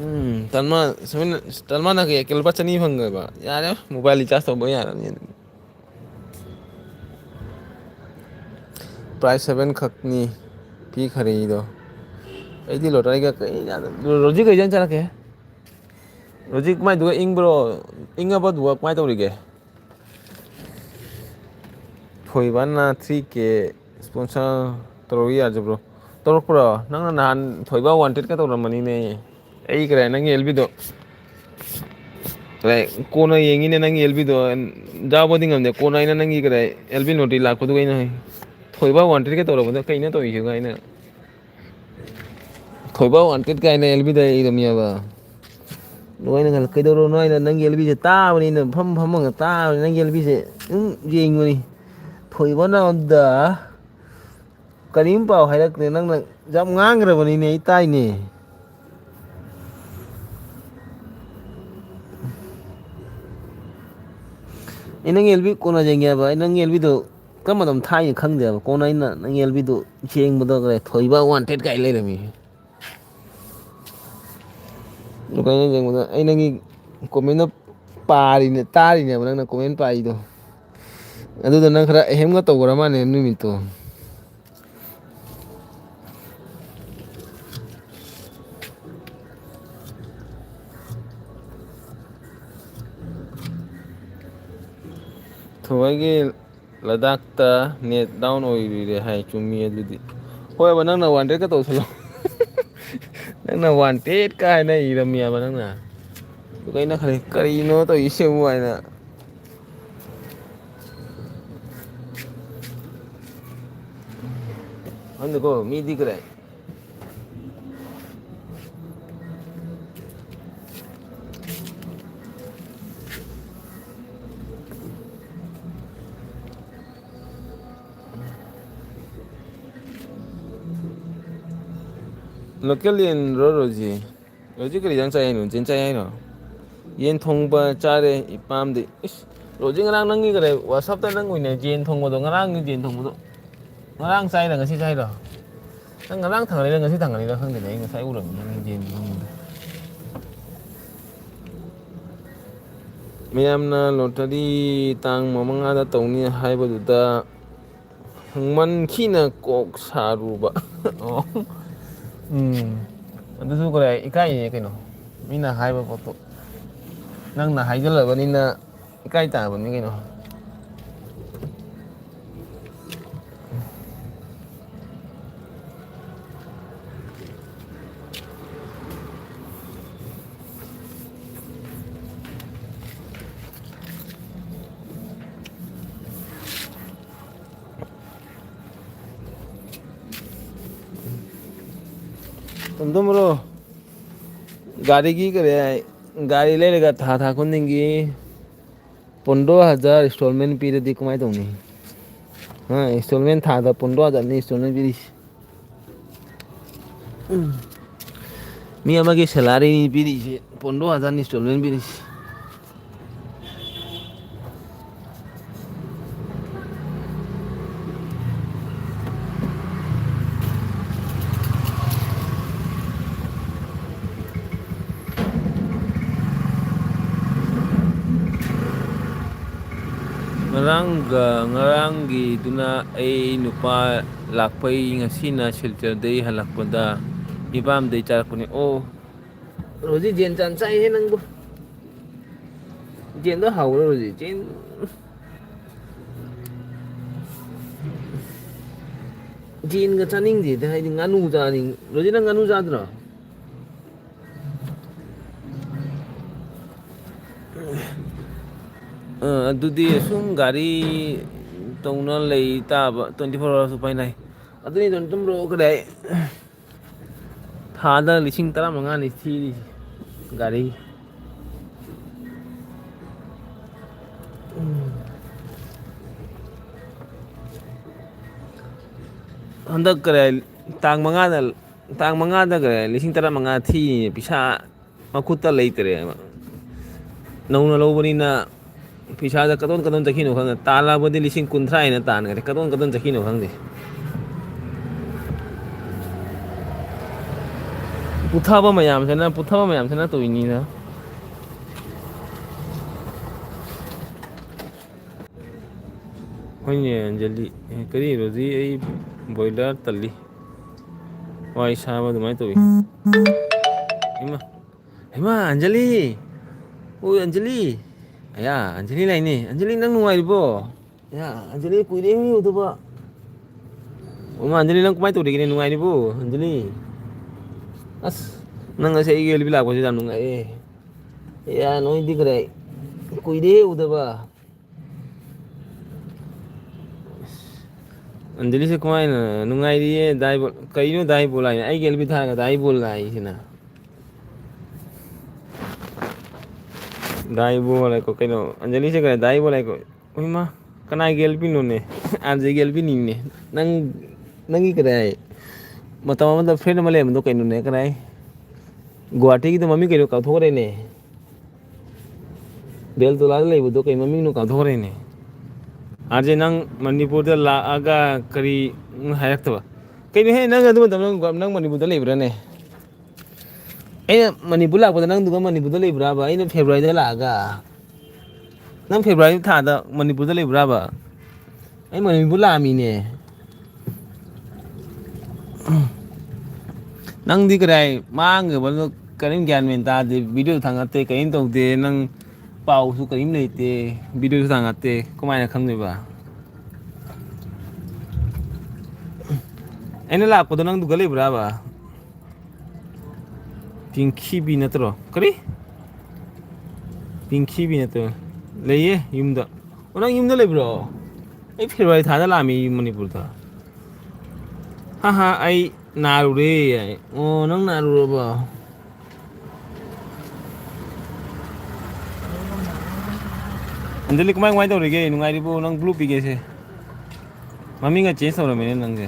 ꯎꯝ, ꯇꯜꯃꯥ, ꯁꯨꯃꯥꯏꯅ, ꯇꯜꯃꯥꯅ ꯀꯩ, ꯀꯩ ꯂꯨꯄꯥ ꯆꯅꯤ ꯐꯪꯉꯦꯕ? ꯌꯥꯔꯦ, mobile recharge ꯇꯧꯕ ꯌꯥꯔꯅꯤ ꯑꯗꯨꯗꯤ꯫ Prize seven ꯈꯛꯅꯤ ꯄꯤꯈꯔꯤꯗꯣ꯫ ꯑꯩꯗꯤ ꯂꯣꯇꯔꯤꯒ ꯀꯩ ꯌꯥꯗ-, ꯔꯣꯖꯤ ꯀꯩ ꯏꯟꯖꯥꯡ ꯆꯥꯔꯛꯀꯦ? ꯔꯣꯖꯤ ꯃꯥꯏꯗꯨꯒ ꯏꯪꯕ꯭ꯔꯣ? ꯏꯪꯉꯕꯗꯨꯒ ꯀꯃꯥꯏ ꯇꯧꯔꯤꯒꯦ? ꯊꯣꯏꯕꯅ three K sponsor ꯇꯧꯔꯛꯏ ꯌꯥꯖꯕ꯭ꯔꯣ? ꯇꯧꯔꯛꯄ꯭ꯔꯣ? ꯅꯪꯅ ꯅꯍꯥꯟ ꯊꯣꯏꯕ wanted ꯀ ꯇꯧꯔꯝꯕꯅꯤꯅꯦ꯫ ꯑꯩ ꯀꯗꯥꯏ ꯅꯪꯒꯤ L B ꯗꯣ, ꯀꯗꯥꯏ ꯀꯣꯟꯅ ꯌꯦꯡꯉꯤꯅꯦ ꯅꯪꯒꯤ L B ꯗꯣ꯫ ꯌꯥꯎꯕꯗꯤ ꯉꯝꯗꯦ꯫ ꯀꯣꯟꯅ ꯑꯩꯅ ꯅꯪꯒꯤ ꯀꯗꯥꯏ L B notice ꯂꯥꯛꯄꯗꯨꯒ ꯑꯩꯅ ꯍꯥꯏ, "ꯊꯣꯏꯕ wanted ꯀ ꯇꯧꯔꯝꯕꯗꯣ ꯀꯩꯅꯣ ꯇꯧꯔꯤꯁꯤꯕꯣ?" ꯑꯩꯅ, "ꯊꯣꯏꯕ wanted ꯀꯥꯏꯅ L B ꯗ ꯏꯔꯝꯃꯦꯕ"꯫ ꯑꯗꯨ ꯑꯩꯅ ꯈꯜꯂꯦ, "ꯀꯩꯗꯧꯔꯕꯅꯣ?" ꯍꯥꯏꯅ ꯅꯪꯒꯤ L B ꯁꯦ ꯇꯥꯕꯅꯤꯅ, ꯐꯝ ꯐꯝꯃꯒ ꯇꯥꯕꯅꯤ ꯅꯪꯒꯤ L B ꯁꯦ꯫ ꯑꯗꯨꯝ ꯌꯦꯡꯕꯅꯤ꯫ ꯊꯣꯏꯕꯅ ꯑꯗ ꯀꯔꯤꯝ ꯄꯥꯎ ꯍꯥꯏꯔꯛꯇ꯭ꯔꯦ꯫ ꯅꯪꯅ ꯌꯥꯝ ꯉꯥꯡꯈ꯭ꯔꯕꯅꯤꯅꯦ, ꯑꯩ ꯇꯥꯏꯅꯦ꯫ ꯑꯩ ꯅꯪꯒꯤ L B ꯀꯣꯟꯅ ꯌꯦꯡꯒꯦ ꯍꯥꯏꯕ꯫ ꯑꯩ ꯅꯪꯒꯤ L B ꯗꯣ ꯀꯔꯝꯕ ꯑꯗꯨꯝ ꯊꯥꯏꯅ ꯈꯪꯗꯦꯕ꯫ ꯀꯣꯟꯅ ꯑꯩꯅ ꯅꯪꯒꯤ L B ꯗꯣ ꯌꯦꯡꯕꯗ ꯀꯔꯦ, "ꯊꯣꯏꯕ wanted" ꯀꯥꯏ ꯂꯩꯔꯝꯃꯤ꯫ ꯑꯗꯨꯒ ꯑꯩꯅ ꯌꯦꯡꯕꯗ ꯑꯩ ꯅꯪꯒꯤ comment ꯇꯣ ꯄꯥꯔꯤꯅꯦ, ꯇꯥꯔꯤꯅꯦꯕ ꯅꯪꯅ comment ꯄꯥꯔꯤꯗꯣ꯫ ꯑꯗꯨꯗ ꯅꯪ ꯈꯔ ꯑꯍꯦꯝꯒ ꯇꯧꯈ꯭ꯔ ꯃꯥꯜꯂꯦ ꯅꯨꯃꯤꯠꯇꯣ꯫ ꯊꯣꯏꯒꯤ ꯂꯗꯥꯛꯇ net down ꯑꯣꯏꯔꯨꯔꯦ ꯍꯥꯏ, ꯆꯨꯝꯃꯤ ꯑꯗꯨꯗꯤ꯫ ꯍꯣꯏꯕ, ꯅꯪꯅ wanted ꯀ ꯇꯧꯁꯜꯂꯣ꯫ ꯅꯪꯅ wanted ꯀ ꯍꯥꯏꯅ ꯏꯔꯝꯃꯤꯕ ꯅꯪꯅ꯫ ꯑꯗꯨꯒ ꯑꯩꯅ ꯈꯜꯂꯤ, "ꯀꯔꯤꯅꯣ ꯇꯧꯔꯤꯁꯤꯕꯨ?" ꯍꯥꯏꯅ꯫ ꯈꯪꯗꯦꯀꯣ, ꯃꯤꯗꯤ ꯀꯔꯤ ꯂꯣꯀꯦꯜ ꯌꯦꯟꯔꯣ, ꯔꯣꯖꯤ? ꯔꯣꯖꯤ ꯀꯔꯤ ꯌꯦꯟꯖꯥꯡ ꯆꯥꯏ ꯍꯥꯏꯅꯣ? ꯌꯦꯟ ꯆꯥꯏ ꯍꯥꯏꯅꯣ? ꯌꯦꯟ ꯊꯣꯡꯕ ꯆꯥꯔꯦ, ꯏꯄꯥꯝꯗꯤ꯫ ꯏꯁ, ꯔꯣꯖꯤ ꯉꯔꯥꯡ ꯅꯪꯒꯤ ꯀꯔꯤ WhatsApp-ꯇ ꯅꯪ ꯑꯣꯏꯅ ꯌꯦꯟ ꯊꯣꯡꯕꯗꯣ, ꯉꯔꯥꯡꯒꯤ ꯌꯦꯟ ꯊꯣꯡꯕꯗꯣ꯫ ꯉꯔꯥꯡ ꯆꯥꯏꯔ ꯉꯁꯤ ꯆꯥꯏꯔꯣ? ꯅꯪ ꯉꯔꯥꯡ ꯊꯥꯡꯒꯠꯂꯤꯔ ꯉꯁꯤ ꯊꯥꯡꯒꯠꯂꯤꯔ ꯈꯪꯗꯦꯅꯦ, ꯑꯩ ꯉꯁꯥꯏ ꯎꯔꯝꯃꯤꯅꯦ ꯅꯪ ꯌꯦꯟ ꯊꯣꯡꯕꯗꯣ꯫ ꯃꯌꯥꯝꯅ ꯂꯣꯇꯔꯤ ꯇꯥꯡ ꯃꯉꯥꯗ ꯇꯧꯅꯤ ꯍꯥꯏꯕꯗꯨꯗ ꯍꯪꯃꯟꯈꯤꯅ ꯀꯣꯛ ꯁꯥꯔꯨꯕ꯫ ꯑꯣ꯫ ꯎꯝ꯫ ꯑꯗꯨꯁꯨ ꯀꯔꯤ ꯏꯀꯥꯏꯅꯦ ꯀꯩꯅꯣ꯫ ꯃꯤꯅ ꯍꯥꯏꯕ ꯄꯣꯠꯇꯣ ꯅꯪꯅ ꯍꯥꯏꯖꯜꯂꯕꯅꯤꯅ ꯏꯀꯥꯏ ꯇꯥꯕꯅꯤ ꯀꯩꯅꯣ꯫ ꯇꯣꯝꯇꯣꯝ ꯕ꯭ꯔꯣ, ꯒꯥꯔꯤꯒꯤ ꯀꯔꯤ ꯍꯥꯏ, ꯒꯥꯔꯤ ꯂꯩꯔꯒ ꯊꯥ ꯊꯥ ꯈꯨꯗꯤꯡꯒꯤ ꯄꯣꯟꯗ꯭ꯔꯣ ꯍꯖꯥꯔ installment ꯄꯤꯔꯗꯤ ꯀꯃꯥꯏꯅ ꯇꯧꯅꯤ? ꯍꯥ, installment ꯊꯥꯗ ꯄꯣꯟꯗ꯭ꯔꯣ ꯍꯖꯥꯔꯅꯤ installment ꯄꯤꯔꯤꯁꯤ꯫ ꯎꯝ꯫ ꯃꯤ ꯑꯃꯒꯤ salary ꯅꯤ ꯄꯤꯔꯤꯁꯤ, ꯄꯣꯟꯗ꯭ꯔꯣ ꯍꯖꯥꯔꯅꯤ installment ꯄꯤꯔꯤꯁꯤ꯫ ꯉꯔꯥꯡꯒ ꯉꯔꯥꯡꯒꯤꯗꯨꯅ ꯑꯩ ꯅꯨꯄꯥ ꯂꯥꯛꯄꯩ, ꯉꯁꯤꯅ ꯁꯤꯜꯆꯔꯗꯩ ꯍꯜꯂꯛꯄꯗ ꯏꯄꯥꯝꯗꯩ ꯆꯥꯔꯛꯄꯅꯤ꯫ ꯑꯣ, ꯔꯣꯖꯤ ꯖꯦꯟ ꯆꯥꯟ ꯆꯥꯏꯍꯦ ꯅꯪꯕꯨ꯫ ꯖꯦꯟꯗꯣ ꯍꯥꯎꯕ꯭ꯔꯣ ꯔꯣꯖꯤ? ꯖꯦꯟ, ꯖꯦꯟꯒ ꯆꯥꯅꯤꯡꯗꯦꯗ, ꯍꯥꯏꯗꯤ ꯉꯥꯅꯨ ꯆꯥꯅꯤꯡ-, ꯔꯣꯖꯤ ꯅꯪ ꯉꯥꯅꯨ ꯆꯥꯗ꯭ꯔꯣ? ꯑ, ꯑꯗꯨꯗꯤ ꯑꯁꯨꯝ ꯒꯥꯔꯤ ꯇꯧꯅ ꯂꯩ ꯇꯥꯕ, twenty four hours ꯎꯄꯥꯏ ꯂꯩ꯫ ꯑꯗꯨꯅꯤ ꯑꯗꯨꯝ ꯇꯨꯝꯕ꯭ꯔꯣ ꯀꯗꯥꯏ? ꯊꯥꯗ ꯂꯤꯁꯤꯡ ꯇꯔꯥꯃꯉꯥꯅꯤ ꯊꯤꯔꯤꯁꯤ ꯒꯥꯔꯤ꯫ ꯎꯝ꯫ ꯍꯟꯗꯛ ꯀꯔꯤ, ꯇꯥꯡ ꯃꯉꯥꯗ ꯇꯥꯡ ꯃꯉꯥꯗꯒ ꯂꯤꯁꯤꯡ ꯇꯔꯥꯃꯉꯥ ꯊꯤꯅꯤ, ꯄꯩꯁꯥ ꯃꯈꯨꯠꯇ ꯂꯩꯇ꯭ꯔꯦꯕ꯫ ꯅꯧꯅ ꯂꯧꯕꯅꯤꯅ ꯄꯩꯁꯥꯗ ꯀꯗꯣꯟ ꯀꯗꯣꯟ ꯆꯠꯈꯤꯅꯣ ꯈꯪꯗꯦ꯫ ꯇꯥꯜꯂꯕꯗꯤ ꯂꯤꯁꯤꯡ ꯀꯨꯟꯊ꯭ꯔꯥ ꯍꯦꯟꯅ ꯇꯥꯟꯈ꯭ꯔꯦ, ꯀꯗꯣꯟ ꯀꯗꯣꯟ ꯆꯠꯈꯤꯅꯣ ꯈꯪꯗꯦ꯫ ꯄꯨꯊꯕ ꯃꯌꯥꯝꯁꯤꯅ, ꯄꯨꯊꯕ ꯃꯌꯥꯝꯁꯤꯅ ꯇꯧꯔꯤꯅꯤꯅ꯫ ꯍꯣꯏꯅꯦ, ꯑꯟꯖꯂꯤ꯫ ꯑꯦ, ꯀꯔꯤ, ꯔꯣꯖꯤ, ꯑꯩ ꯕꯣꯏꯂꯔ ꯇꯜꯂꯤ꯫ ꯋꯥꯏ ꯁꯥꯕ ꯑꯗꯨꯃꯥꯏꯅ ꯇꯧꯏ꯫ ꯏꯃꯥ, ꯏꯃꯥ, ꯑꯟꯖꯂꯤ! ꯑꯣꯏ, ꯑꯟꯖꯂꯤ! ꯑꯌꯥ, ꯑꯟꯖꯂꯤ ꯂꯥꯛꯏꯅꯦ꯫ ꯑꯟꯖꯂꯤ, ꯅꯪ ꯅꯨꯡꯉꯥꯏꯔꯤꯕꯣ? ꯑꯌꯥ, ꯑꯟꯖꯂꯤ, ꯀꯨꯏꯔꯦ ꯎꯗꯕ꯫ ꯏꯃꯥ, ꯑꯟꯖꯂꯤ, ꯅꯪ ꯀꯃꯥꯏꯅ ꯇꯧꯔꯤꯒꯦꯅꯦ? ꯅꯨꯡꯉꯥꯏꯔꯤꯕꯣ, ꯑꯟꯖꯂꯤ? ꯑꯁ, ꯅꯪ ꯉꯁꯤ ꯑꯩꯒꯤ ꯂꯝꯕꯤ ꯂꯥꯛꯄꯁꯦ ꯌꯥꯝ ꯅꯨꯡꯉꯥꯏꯌꯦ꯫ ꯑꯌꯥ, ꯅꯣꯏꯗꯤ ꯀꯗꯥꯏ? ꯀꯨꯏꯔꯦ ꯎꯗꯕ꯫ ꯑꯟꯖꯂꯤꯁꯦ ꯀꯃꯥꯏꯅ ꯅꯨꯡꯉꯥꯏꯔꯤꯌꯦ? ꯗꯥꯏꯕꯣ-, ꯀꯩꯅꯣ ꯗꯥꯏꯕꯣꯜ ꯍꯥꯏꯅ? ꯑꯩꯒꯤ ꯑꯦꯜ ꯕꯤ ꯊꯥꯔꯒ ꯗꯥꯏꯕꯣꯜ ꯍꯥꯏꯁꯤꯅ꯫ ꯗꯥꯏꯕꯣꯜ ꯍꯥꯏꯀꯣ, ꯀꯩꯅꯣ? ꯑꯟꯖꯂꯤꯁꯦ ꯀꯩꯅꯣ ꯗꯥꯏꯕꯣꯜ ꯍꯥꯏꯀꯣ? ꯏꯃꯥ, ꯀꯅꯥꯒꯤ ꯑꯦꯜ ꯕꯤꯅꯣꯅꯦ? ꯑꯥꯔ ꯖꯦꯒꯤ ꯑꯦꯜ ꯕꯤꯅꯤꯅꯦ꯫ ꯅꯪ, ꯅꯪꯒꯤ ꯀꯗꯥꯏ? ꯃꯇꯝ ꯑꯃꯗ ꯐ꯭ꯔꯦꯟ ꯑꯃ ꯂꯩꯔꯝꯕꯗꯣ ꯀꯩꯅꯣꯅꯦ? ꯀꯗꯥꯏ? ꯒꯨꯍꯥꯇꯤꯒꯤꯗꯣ ꯃꯃꯤꯡ ꯀꯩꯅꯣ ꯀꯥꯎꯊꯣꯛꯈ꯭ꯔꯦꯅꯦ꯫ ꯕꯦꯜꯇꯣꯂꯥꯗ ꯂꯩꯕꯗꯣ ꯀꯩ ꯃꯃꯤꯡꯅꯣ ꯀꯥꯎꯊꯣꯛꯈ꯭ꯔꯦꯅꯦ꯫ ꯑꯥꯔ ꯖꯦ, ꯅꯪ ꯃꯅꯤꯄꯨꯔꯗ ꯂꯥꯛꯑꯒ ꯀꯔꯤ ꯍꯥꯏꯔꯛꯇꯕ? ꯀꯩꯅꯣꯍꯦ, ꯅꯪ ꯑꯗꯨ ꯃꯇꯝꯗ ꯅꯪ ꯃꯅꯤꯄꯨꯔꯗ ꯂꯩꯕ꯭ꯔꯥꯅꯦ? ꯑꯩꯅ ꯃꯅꯤꯄꯨꯔ ꯂꯥꯛꯄꯗ ꯅꯪꯗꯨꯒ ꯃꯅꯤꯄꯨꯔꯗ ꯂꯩꯕ꯭ꯔꯥꯕ? ꯑꯩꯅ ꯐꯦꯕ꯭ꯔꯨꯋꯥꯔꯤꯗ ꯂꯥꯛꯑꯒ꯫ ꯅꯪ ꯐꯦꯕ꯭ꯔꯨꯋꯥꯔꯤ ꯊꯥꯗ ꯃꯅꯤꯄꯨꯔꯗ ꯂꯩꯕ꯭ꯔꯥꯕ? ꯑꯩ ꯃꯅꯤꯄꯨꯔ ꯂꯥꯛꯑꯝꯃꯤꯅꯦ꯫ ꯅꯪꯗꯤ ꯀꯗꯥꯏ ꯃꯥꯡꯈ꯭ꯔꯕꯅꯣ? ꯀꯔꯤꯝ ꯒ꯭ꯌꯥꯟ ꯃꯦꯟ ꯇꯥꯗꯦ꯫ ꯚꯤꯗꯤꯑꯣꯁꯨ ꯊꯥꯡꯒꯠꯇꯦ, ꯀꯔꯤꯝ ꯇꯧꯗꯦ꯫ ꯅꯪ ꯄꯥꯎꯁꯨ ꯀꯔꯤꯝ ꯂꯩꯇꯦ, ꯚꯤꯗꯤꯑꯣꯁꯨ ꯊꯥꯡꯒꯠꯇꯦ꯫ ꯀꯃꯥꯏꯅ ꯈꯪꯗꯣꯏꯕ? ꯑꯩꯅ ꯂꯥꯛꯄꯗꯣ ꯅꯪ ꯑꯗꯨꯒ ꯂꯩꯕ꯭ꯔꯥꯕ? ꯄꯤꯡꯈꯤꯕꯤ ꯅꯠꯇ꯭ꯔꯣ? ꯀꯔꯤ? ꯄꯤꯡꯈꯤꯕꯤ ꯅꯠꯇ꯭ꯔꯣ? ꯂꯩꯌꯦ, ꯌꯨꯝꯗ꯫ ꯑꯣ, ꯅꯪ ꯌꯨꯝꯗ ꯂꯩꯕ꯭ꯔꯣ? ꯑꯩ ꯐꯦꯕ꯭ꯔꯨꯋꯥꯔꯤ ꯊꯥꯗ ꯂꯥꯛꯑꯝꯃꯤ ꯃꯅꯤꯄꯨꯔꯗ꯫ ꯍꯥ ꯍꯥ, ꯑꯩ ꯅꯥꯔꯨꯔꯦ꯫ ꯑꯣ, ꯅꯪ ꯅꯥꯔꯨꯔꯕꯣ? ꯑꯟꯖꯂꯤ, ꯀꯃꯥꯏ, ꯀꯃꯥꯏ ꯇꯧꯔꯤꯒꯦ? ꯅꯨꯡꯉꯥꯏꯔꯤꯕꯣ? ꯅꯪ ꯕ꯭ꯂꯨ ꯄꯤꯒꯦꯁꯦ꯫ ꯃꯃꯤꯡꯒ ꯆꯦꯟꯖ ꯇꯧꯔꯝꯃꯦꯅꯦ ꯅꯪꯁꯦ꯫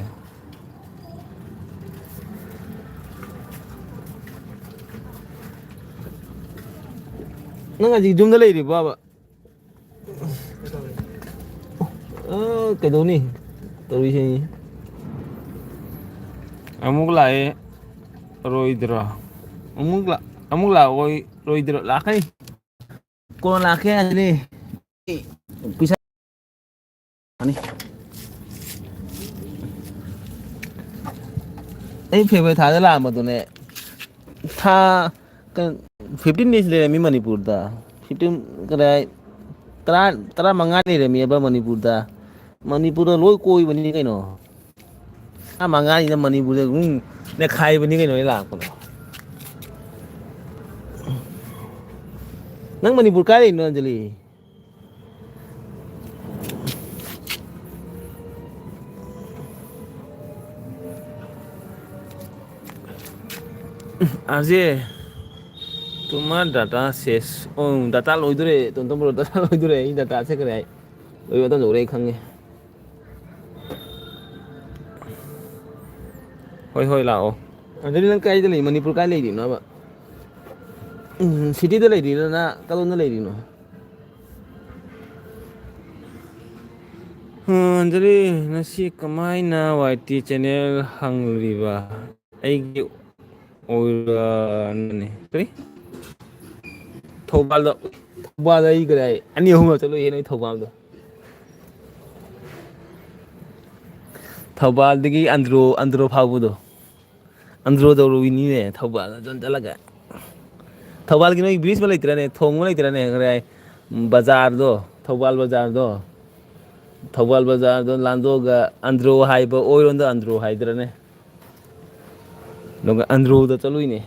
ꯅꯪ ꯍꯧꯖꯤꯛ ꯌꯨꯝꯗ ꯂꯩꯔꯤꯕꯣꯕ? ꯑ, ꯀꯩꯗꯧꯅꯤ? ꯇꯧꯔꯤꯁꯦ꯫ ꯑꯃꯨꯛ ꯂꯥꯛꯑꯦ ꯔꯣꯏꯗ꯭ꯔꯣ? ꯑꯃꯨꯛ ꯂꯥ-, ꯑꯃꯨꯛ ꯂꯥꯛꯑꯣꯏ ꯔꯣꯏꯗ꯭ꯔꯣ? ꯂꯥꯛꯀꯅꯤ꯫ ꯀꯣꯟꯅ ꯂꯥꯛꯀꯦ ꯍꯥꯏꯕꯅꯤ꯫ ꯄꯩꯁꯥ ꯑꯅꯤ꯫ ꯑꯩ ꯐꯦꯕ꯭ꯔꯨꯋꯥꯔꯤ ꯊꯥꯗ ꯂꯥꯛꯑꯝꯕꯗꯨꯅꯦ꯫ ꯊꯥ ꯀ-, fifteen days ꯂꯩꯔꯝꯃꯤ ꯃꯅꯤꯄꯨꯔꯗ꯫ Fifteen ꯀꯗꯥꯏ, ꯇꯔꯥ, ꯇꯔꯥꯃꯉꯥ ꯂꯩꯔꯝꯃꯤꯕ ꯃꯅꯤꯄꯨꯔꯗ꯫ ꯃꯅꯤꯄꯨꯔꯗ ꯂꯣꯏ ꯀꯣꯏꯕꯅꯤ ꯀꯩꯅꯣ꯫ ꯇꯔꯥꯃꯉꯥꯅꯤꯗ ꯃꯅꯤꯄꯨꯔꯗ ꯑꯗꯨꯝ ꯅꯦꯈꯥꯏꯕꯅꯤ ꯀꯩꯅꯣ ꯑꯩ ꯂꯥꯛꯄꯗꯣ꯫ ꯅꯪ ꯃꯅꯤꯄꯨꯔ ꯀꯥꯏ ꯂꯩꯅꯣ, ꯑꯟꯖꯂꯤ? ꯑꯖꯦ, ꯇꯨꯃꯥ ꯗꯇꯥ ꯁꯦꯁ꯫ ꯑꯣ, ꯗꯇꯥ ꯂꯣꯏꯗꯣꯔꯦ, ꯇꯣꯟꯇꯣꯟ ꯕ꯭ꯔꯣ, ꯗꯇꯥ ꯂꯣꯏꯗꯣꯔꯦ꯫ ꯑꯩ ꯗꯇꯥ ꯆꯠꯈ꯭ꯔꯦ꯫ ꯑꯩ ꯂꯣꯏꯕ ꯃꯇꯝ ꯌꯧꯔꯦ, ꯑꯩ ꯈꯪꯉꯦ꯫ ꯍꯣꯏ, ꯍꯣꯏ, ꯂꯥꯛꯑꯣ꯫ ꯑꯗꯨꯗꯤ ꯅꯪ ꯀꯥꯏꯗ ꯂꯩ? ꯃꯅꯤꯄꯨꯔ ꯀꯥꯏ ꯂꯩꯔꯤꯅꯣꯕ? ꯎꯝ, ꯁꯤꯇꯤꯗ ꯂꯩꯔꯤꯔꯣ, ꯅ ꯀꯗꯣꯝꯗ ꯂꯩꯔꯤꯅꯣ? ꯑ, ꯑꯟꯖꯂꯤ, ꯉꯁꯤ ꯀꯃꯥꯏꯅ ꯋꯥꯏ ꯇꯤ ꯆꯦꯅꯦꯜ ꯍꯪꯂꯤꯕ? ꯑꯩꯒꯤ ꯑꯣꯏꯔꯅꯤ꯫ ꯀꯔꯤ? ꯊꯧꯕꯥꯜꯗ, ꯊꯧꯕꯥꯜꯗ ꯑꯩ ꯀꯗꯥꯏ ꯑꯅꯤ ꯑꯍꯨꯝꯂꯛ ꯆꯠꯂꯨꯏꯌꯦ ꯅꯣꯏ ꯊꯧꯕꯥꯜꯗꯣ꯫ ꯊꯧꯕꯥꯜꯗꯒꯤ ꯑꯟꯗ꯭ꯔꯣ, ꯑꯟꯗ꯭ꯔꯣ ꯐꯥꯎꯕꯗꯣ꯫ ꯑꯟꯗ꯭ꯔꯣ ꯇꯧꯔꯨꯏꯅꯤꯅꯦ, ꯊꯧꯕꯥꯜ ꯑꯗꯨꯝ ꯆꯠꯂꯒ꯫ ꯊꯧꯕꯥꯜꯒꯤ ꯅꯣꯏ ꯕ꯭ꯔꯤꯖ ꯑꯃ ꯂꯩꯇ꯭ꯔꯅꯦ, ꯊꯣꯡ ꯑꯃ ꯂꯩꯇ꯭ꯔꯅꯦ, ꯀꯗꯥꯏ? ꯕꯖꯥꯔꯗꯣ, ꯊꯧꯕꯥꯜ ꯕꯖꯥꯔꯗꯣ꯫ ꯊꯧꯕꯥꯜ ꯕꯖꯥꯔꯗꯣ ꯂꯥꯟꯗꯣꯛꯑꯒ ꯑꯟꯗ꯭ꯔꯣ ꯍꯥꯏꯕ, ꯑꯣꯏꯔꯣꯝꯗ ꯑꯟꯗ꯭ꯔꯣ ꯍꯥꯏꯗ꯭ꯔꯅꯦ? ꯑꯗꯨꯒ ꯑꯟꯗ꯭ꯔꯣꯗ ꯆꯠꯂꯨꯏꯅꯦ꯫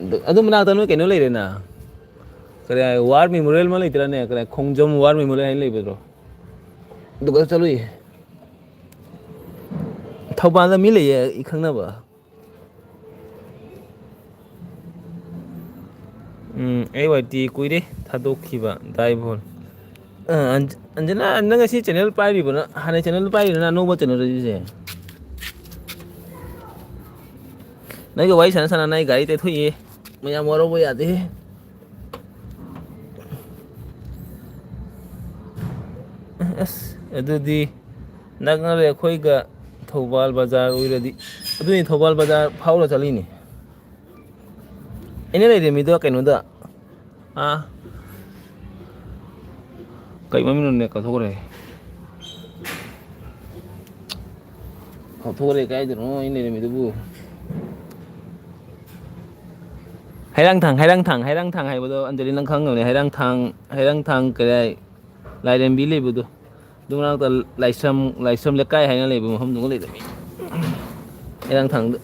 ꯑꯗꯨ, ꯑꯗꯨ ꯃꯅꯥꯛꯇ ꯅꯣꯏ ꯀꯩꯅꯣ ꯂꯩꯔꯦꯅ꯫ ꯀꯔꯤ ꯍꯥꯏ, War Memorial ꯑꯃ ꯂꯩꯇ꯭ꯔꯅꯦ? ꯀꯔꯤ, ꯈꯣꯡꯖꯣꯝ War Memorial ꯍꯥꯏꯅ ꯂꯩꯕꯗꯣ? ꯑꯗꯨꯒ ꯆꯠꯂꯨꯏ꯫ ꯊꯧꯕꯥꯜꯗ ꯃꯤ ꯂꯩꯌꯦ, ꯑꯩ ꯈꯪꯅꯕ꯫ ꯎꯝ, ꯑꯩ ꯋꯥꯏ ꯇꯤ ꯀꯨꯏꯔꯦ ꯊꯥꯗꯣꯛꯈꯤꯕ, ꯗꯥꯏꯕꯣꯜ꯫ ꯑ, ꯑꯟ-, ꯑꯟꯖꯅꯥ, ꯅꯪ ꯉꯁꯤ ꯆꯦꯅꯦꯜ ꯄꯥꯏꯔꯤꯕ? ꯅꯪ ꯍꯥꯟꯅ ꯆꯦꯅꯦꯜ ꯄꯥꯏꯔꯤꯕ, ꯅꯪ ꯑꯅꯧꯕ ꯆꯦꯅꯦꯜ ꯁꯤꯁꯦ? ꯅꯪꯒ ꯋꯥꯔꯤ ꯁꯥꯟꯅ ꯁꯥꯟꯅꯅ ꯑꯩ ꯒꯥꯔꯤ ꯇꯩꯊꯣꯛꯏꯌꯦ꯫ ꯃꯌꯥꯝ ꯋꯥꯔꯧꯕ ꯌꯥꯗꯦ꯫ ꯑꯗꯨꯗꯤ ꯅꯛꯅꯔꯦ ꯑꯩꯈꯣꯏꯒ ꯊꯧꯕꯥꯜ ꯕꯖꯥꯔ ꯑꯣꯏꯔꯗꯤ꯫ ꯑꯗꯨꯅꯤ ꯊꯧꯕꯥꯜ ꯕꯖꯥꯔ ꯐꯥꯎꯔ ꯆꯠꯂꯤꯅꯤ꯫ ꯑꯩꯅ ꯂꯩꯔꯤꯕ ꯃꯤꯗꯣ ꯀꯩꯅꯣꯗ, ꯑꯥ, ꯀꯩ ꯃꯃꯤꯡꯅꯣꯅꯦ? ꯀꯥꯎꯊꯣꯛꯈ꯭ꯔꯦ꯫ ꯀꯥꯎꯊꯣꯛꯈ꯭ꯔꯦ, ꯀꯥꯏꯗꯅꯣ ꯑꯩꯅ ꯂꯩꯔꯝꯃꯤꯗꯨꯕꯨ? ꯍꯩꯔꯥꯡꯊꯥꯡ, ꯍꯩꯔꯥꯡꯊꯥꯡ, ꯍꯩꯔꯥꯡꯊꯥꯡ ꯍꯥꯏꯕꯗꯣ ꯑꯟꯖꯂꯤ ꯅꯪ ꯈꯪꯉꯝꯒꯅꯤ꯫ ꯍꯩꯔꯥꯡꯊꯥꯡ, ꯍꯩꯔꯥꯡꯊꯥꯡ ꯀꯗꯥꯏ? ꯂꯥꯏꯔꯦꯝꯕꯤ ꯂꯩꯕꯗꯣ꯫ ꯑꯗꯨ ꯃꯅꯥꯛꯇ ꯂꯥꯏꯁ꯭ꯔꯝ, ꯂꯥꯏꯁ꯭ꯔꯝ ꯂꯩꯀꯥꯏ ꯍꯥꯏꯅ ꯂꯩꯕ ꯃꯐꯝꯗꯨꯒ ꯂꯩꯔꯝꯃꯤ꯫ ꯍꯩꯔꯥꯡꯊꯥꯡꯗ꯫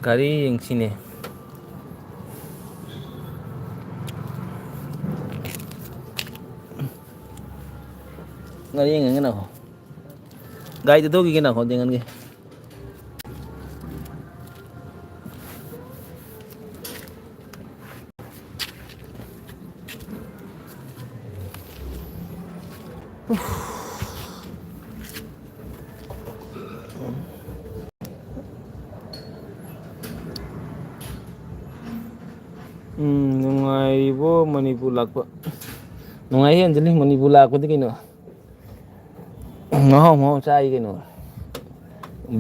ꯒꯥꯔꯤ ꯌꯦꯡꯁꯤꯅꯦ꯫ ꯒꯥꯔꯤ ꯌꯦꯡꯉꯒꯦ ꯅꯈꯣ꯫ ꯒꯥꯔꯤꯗ ꯊꯣꯛꯈꯤꯒꯦ ꯅꯈꯣ, ꯌꯦꯡꯍꯟꯒꯦ꯫ ꯎꯝ, ꯅꯨꯡꯉꯥꯏꯔꯤꯕꯣ ꯃꯅꯤꯄꯨꯔ ꯂꯥꯛꯄ? ꯅꯨꯡꯉꯥꯏꯌꯦ ꯑꯟꯖꯂꯤ, ꯃꯅꯤꯄꯨꯔ ꯂꯥꯛꯄꯗꯤ ꯀꯩꯅꯣ꯫ ꯃꯍꯥꯎ ꯃꯍꯥꯎ ꯆꯥꯏ ꯀꯩꯅꯣ꯫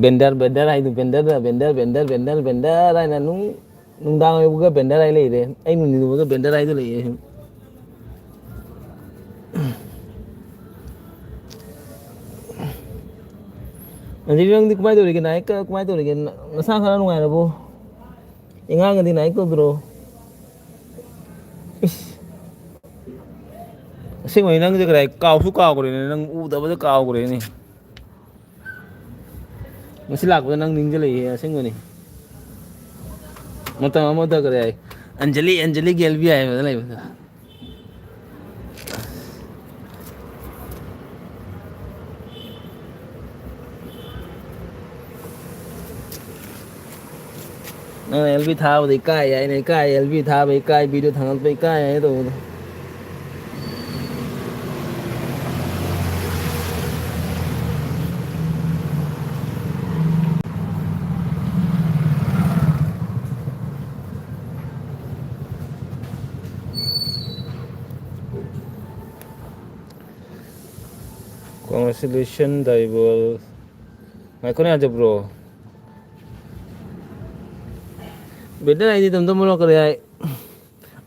ꯕꯦꯟꯗꯔ, ꯕꯦꯟꯗꯔ ꯍꯥꯏꯗꯨ, ꯕꯦꯟꯗꯔꯗ, ꯕꯦꯟꯗꯔ, ꯕꯦꯟꯗꯔ, ꯕꯦꯟꯗꯔ, ꯕꯦꯟꯗꯔ ꯍꯥꯏꯅ ꯅꯨꯡ-, ꯅꯨꯡꯗꯥꯡ ꯑꯣꯏꯕꯒ ꯕꯦꯟꯗꯔ ꯍꯥꯏ ꯂꯩꯔꯦ꯫ ꯑꯩ ꯅꯨꯡꯊꯤꯟ ꯑꯣꯏꯕꯒ ꯕꯦꯟꯗꯔ ꯍꯥꯏꯗꯨ ꯂꯩꯌꯦ꯫ ꯑꯗꯨꯗꯤ ꯅꯪꯗꯤ ꯀꯃꯥꯏꯅ ꯇꯧꯔꯤꯒꯦ? ꯅꯥꯏꯠꯀ ꯀꯃꯥꯏꯅ ꯇꯧꯔꯤꯒꯦ? ꯅ-, ꯅꯁꯥ ꯈꯔ ꯅꯨꯡꯉꯥꯏꯔꯕꯣ? ꯏꯉꯥꯡꯒꯗꯤ ꯅꯥꯏꯠ ꯇꯧꯗ꯭ꯔꯣ? ꯏꯁ꯫ ꯑꯁꯦꯡꯕꯩ ꯅꯪꯁꯦ ꯀꯗꯥꯏ ꯀꯥꯎꯁꯨ ꯀꯥꯎꯈ꯭ꯔꯦꯅꯦ, ꯅꯪ ꯎꯗꯕꯗ ꯀꯥꯎꯈ꯭ꯔꯦꯅꯦ꯫ ꯉꯁꯤ ꯂꯥꯛꯄꯗ ꯅꯪ ꯅꯤꯡꯁꯤꯡꯂꯛꯏꯍꯦ, ꯑꯁꯦꯡꯕꯅꯤ꯫ ꯃꯇꯝ ꯑꯃꯗ ꯀꯔꯤ ꯍꯥꯏ? ꯑꯟꯖꯂꯤ, ꯑꯟꯖꯂꯤ ꯒꯦꯜꯕꯤ ꯍꯥꯏꯕꯗ ꯂꯩꯕꯗꯣ꯫ ꯅꯪꯅ ꯑꯦꯜ ꯕꯤ ꯊꯥꯕꯗ ꯏꯀꯥꯏ ꯍꯥꯏꯅ, ꯏꯀꯥꯏ, ꯑꯦꯜ ꯕꯤ ꯊꯥꯕ ꯏꯀꯥꯏ, ꯚꯤꯗꯤꯑꯣ ꯊꯥꯡꯒꯠꯄ ꯏꯀꯥꯏ ꯍꯥꯏꯅ ꯇꯧꯕꯗꯣ꯫ Congratulations, ꯗꯥꯏꯕꯣꯜ꯫ ꯉꯥꯏꯈꯣꯅꯦ, ꯌꯥꯖꯕ꯭ꯔꯣ? ꯕꯦꯟꯗꯔ ꯑꯩꯗꯤ ꯑꯗꯨꯝ ꯇꯨꯝꯃ ꯂꯣꯏꯔꯦ꯫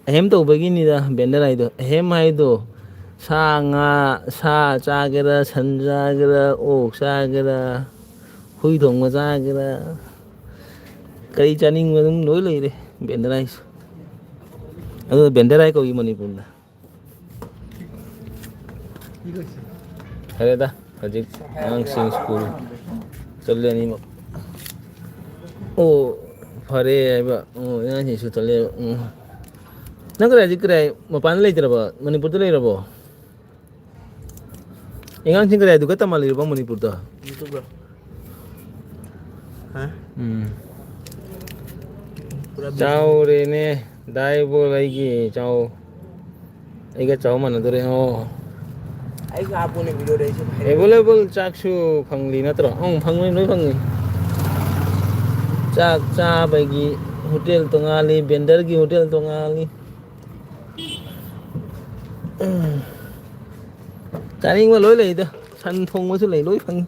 ꯑꯍꯦꯝ ꯇꯧꯕꯒꯤꯅꯤꯗ ꯕꯦꯟꯗꯔ ꯍꯥꯏꯗꯣ꯫ ꯑꯍꯦꯝ ꯍꯥꯏꯗꯣ ꯁꯥ ꯉꯥ, ꯁꯥ ꯆꯥꯒꯦꯔꯥ, ꯁꯟ ꯆꯥꯒꯦꯔꯥ, ꯑꯣꯛ ꯆꯥꯒꯦꯔꯥ, ꯍꯨꯏ ꯊꯣꯡꯕ ꯆꯥꯒꯦꯔꯥ, ꯀꯔꯤ ꯆꯥꯅꯤꯡꯕ ꯑꯗꯨꯝ ꯂꯣꯏ ꯂꯩꯔꯦ ꯕꯦꯟꯗꯔ ꯍꯥꯏꯁꯦ꯫ ꯑꯗꯨ ꯕꯦꯟꯗꯔ ꯍꯥꯏ ꯀꯧꯏ ꯃꯅꯤꯄꯨꯔꯗ꯫ ꯐꯔꯦꯗ, ꯍꯧꯖꯤꯛ ꯑꯉꯥꯡꯁꯤꯡ ꯁ꯭ꯀꯨꯜ ꯆꯠꯂꯦ ꯑꯅꯤꯃꯛ꯫ ꯑꯣ, ꯐꯔꯦ ꯍꯥꯏꯕ꯫ ꯑꯣ, ꯑꯉꯥꯡꯁꯤꯡꯁꯨ ꯆꯠꯂꯦ꯫ ꯎꯝ꯫ ꯅꯪ ꯀꯗꯥꯏ, ꯍꯧꯖꯤꯛ ꯀꯗꯥꯏ, ꯃꯄꯥꯟꯗ ꯂꯩꯇ꯭ꯔꯕ? ꯃꯅꯤꯄꯨꯔꯗ ꯂꯩꯔꯕꯣ? ꯑꯉꯥꯡꯁꯤꯡ ꯀꯗꯥꯏꯗꯨꯒ ꯇꯝꯍꯜꯂꯤꯔꯕ ꯃꯅꯤꯄꯨꯔꯗ? ꯌꯨꯇ꯭ꯌꯨꯕꯔ꯫ ꯍꯥ? ꯎꯝ꯫ ꯄꯨꯔꯥ ꯕꯤꯖꯤ꯫ ꯆꯥꯎꯔꯦꯅꯦ, ꯗꯥꯏꯕꯣꯜ ꯑꯩꯒꯤ ꯆꯥꯎ꯫ ꯑꯩꯒ ꯆꯥꯎ ꯃꯥꯟꯅꯗꯣꯔꯦ, ꯑꯣ꯫ ꯑꯩꯒ ꯍꯥꯞꯄꯨꯅꯦ ꯚꯤꯗꯤꯑꯣꯗ ꯑꯩꯁꯨ ꯍꯥꯏꯔꯛꯀꯦ꯫ Available ꯆꯥꯛꯁꯨ ꯐꯪꯂꯤ ꯅꯠꯇ꯭ꯔꯣ? ꯑꯪ, ꯐꯪꯕꯅꯤ, ꯂꯣꯏ ꯐꯪꯉꯤ꯫ ꯆꯥꯛ ꯆꯥꯕꯒꯤ ꯍꯣꯇꯦꯜ ꯇꯣꯉꯥꯜꯂꯤ, ꯕꯦꯟꯗꯔꯒꯤ ꯍꯣꯇꯦꯜ ꯇꯣꯉꯥꯜꯂꯤ꯫ ꯎꯝ꯫ ꯆꯥꯅꯤꯡꯕ ꯂꯣꯏ ꯂꯩꯗ꯫ ꯁꯟ ꯊꯣꯡꯕꯁꯨ ꯂꯩ, ꯂꯣꯏ ꯐꯪꯉꯤ꯫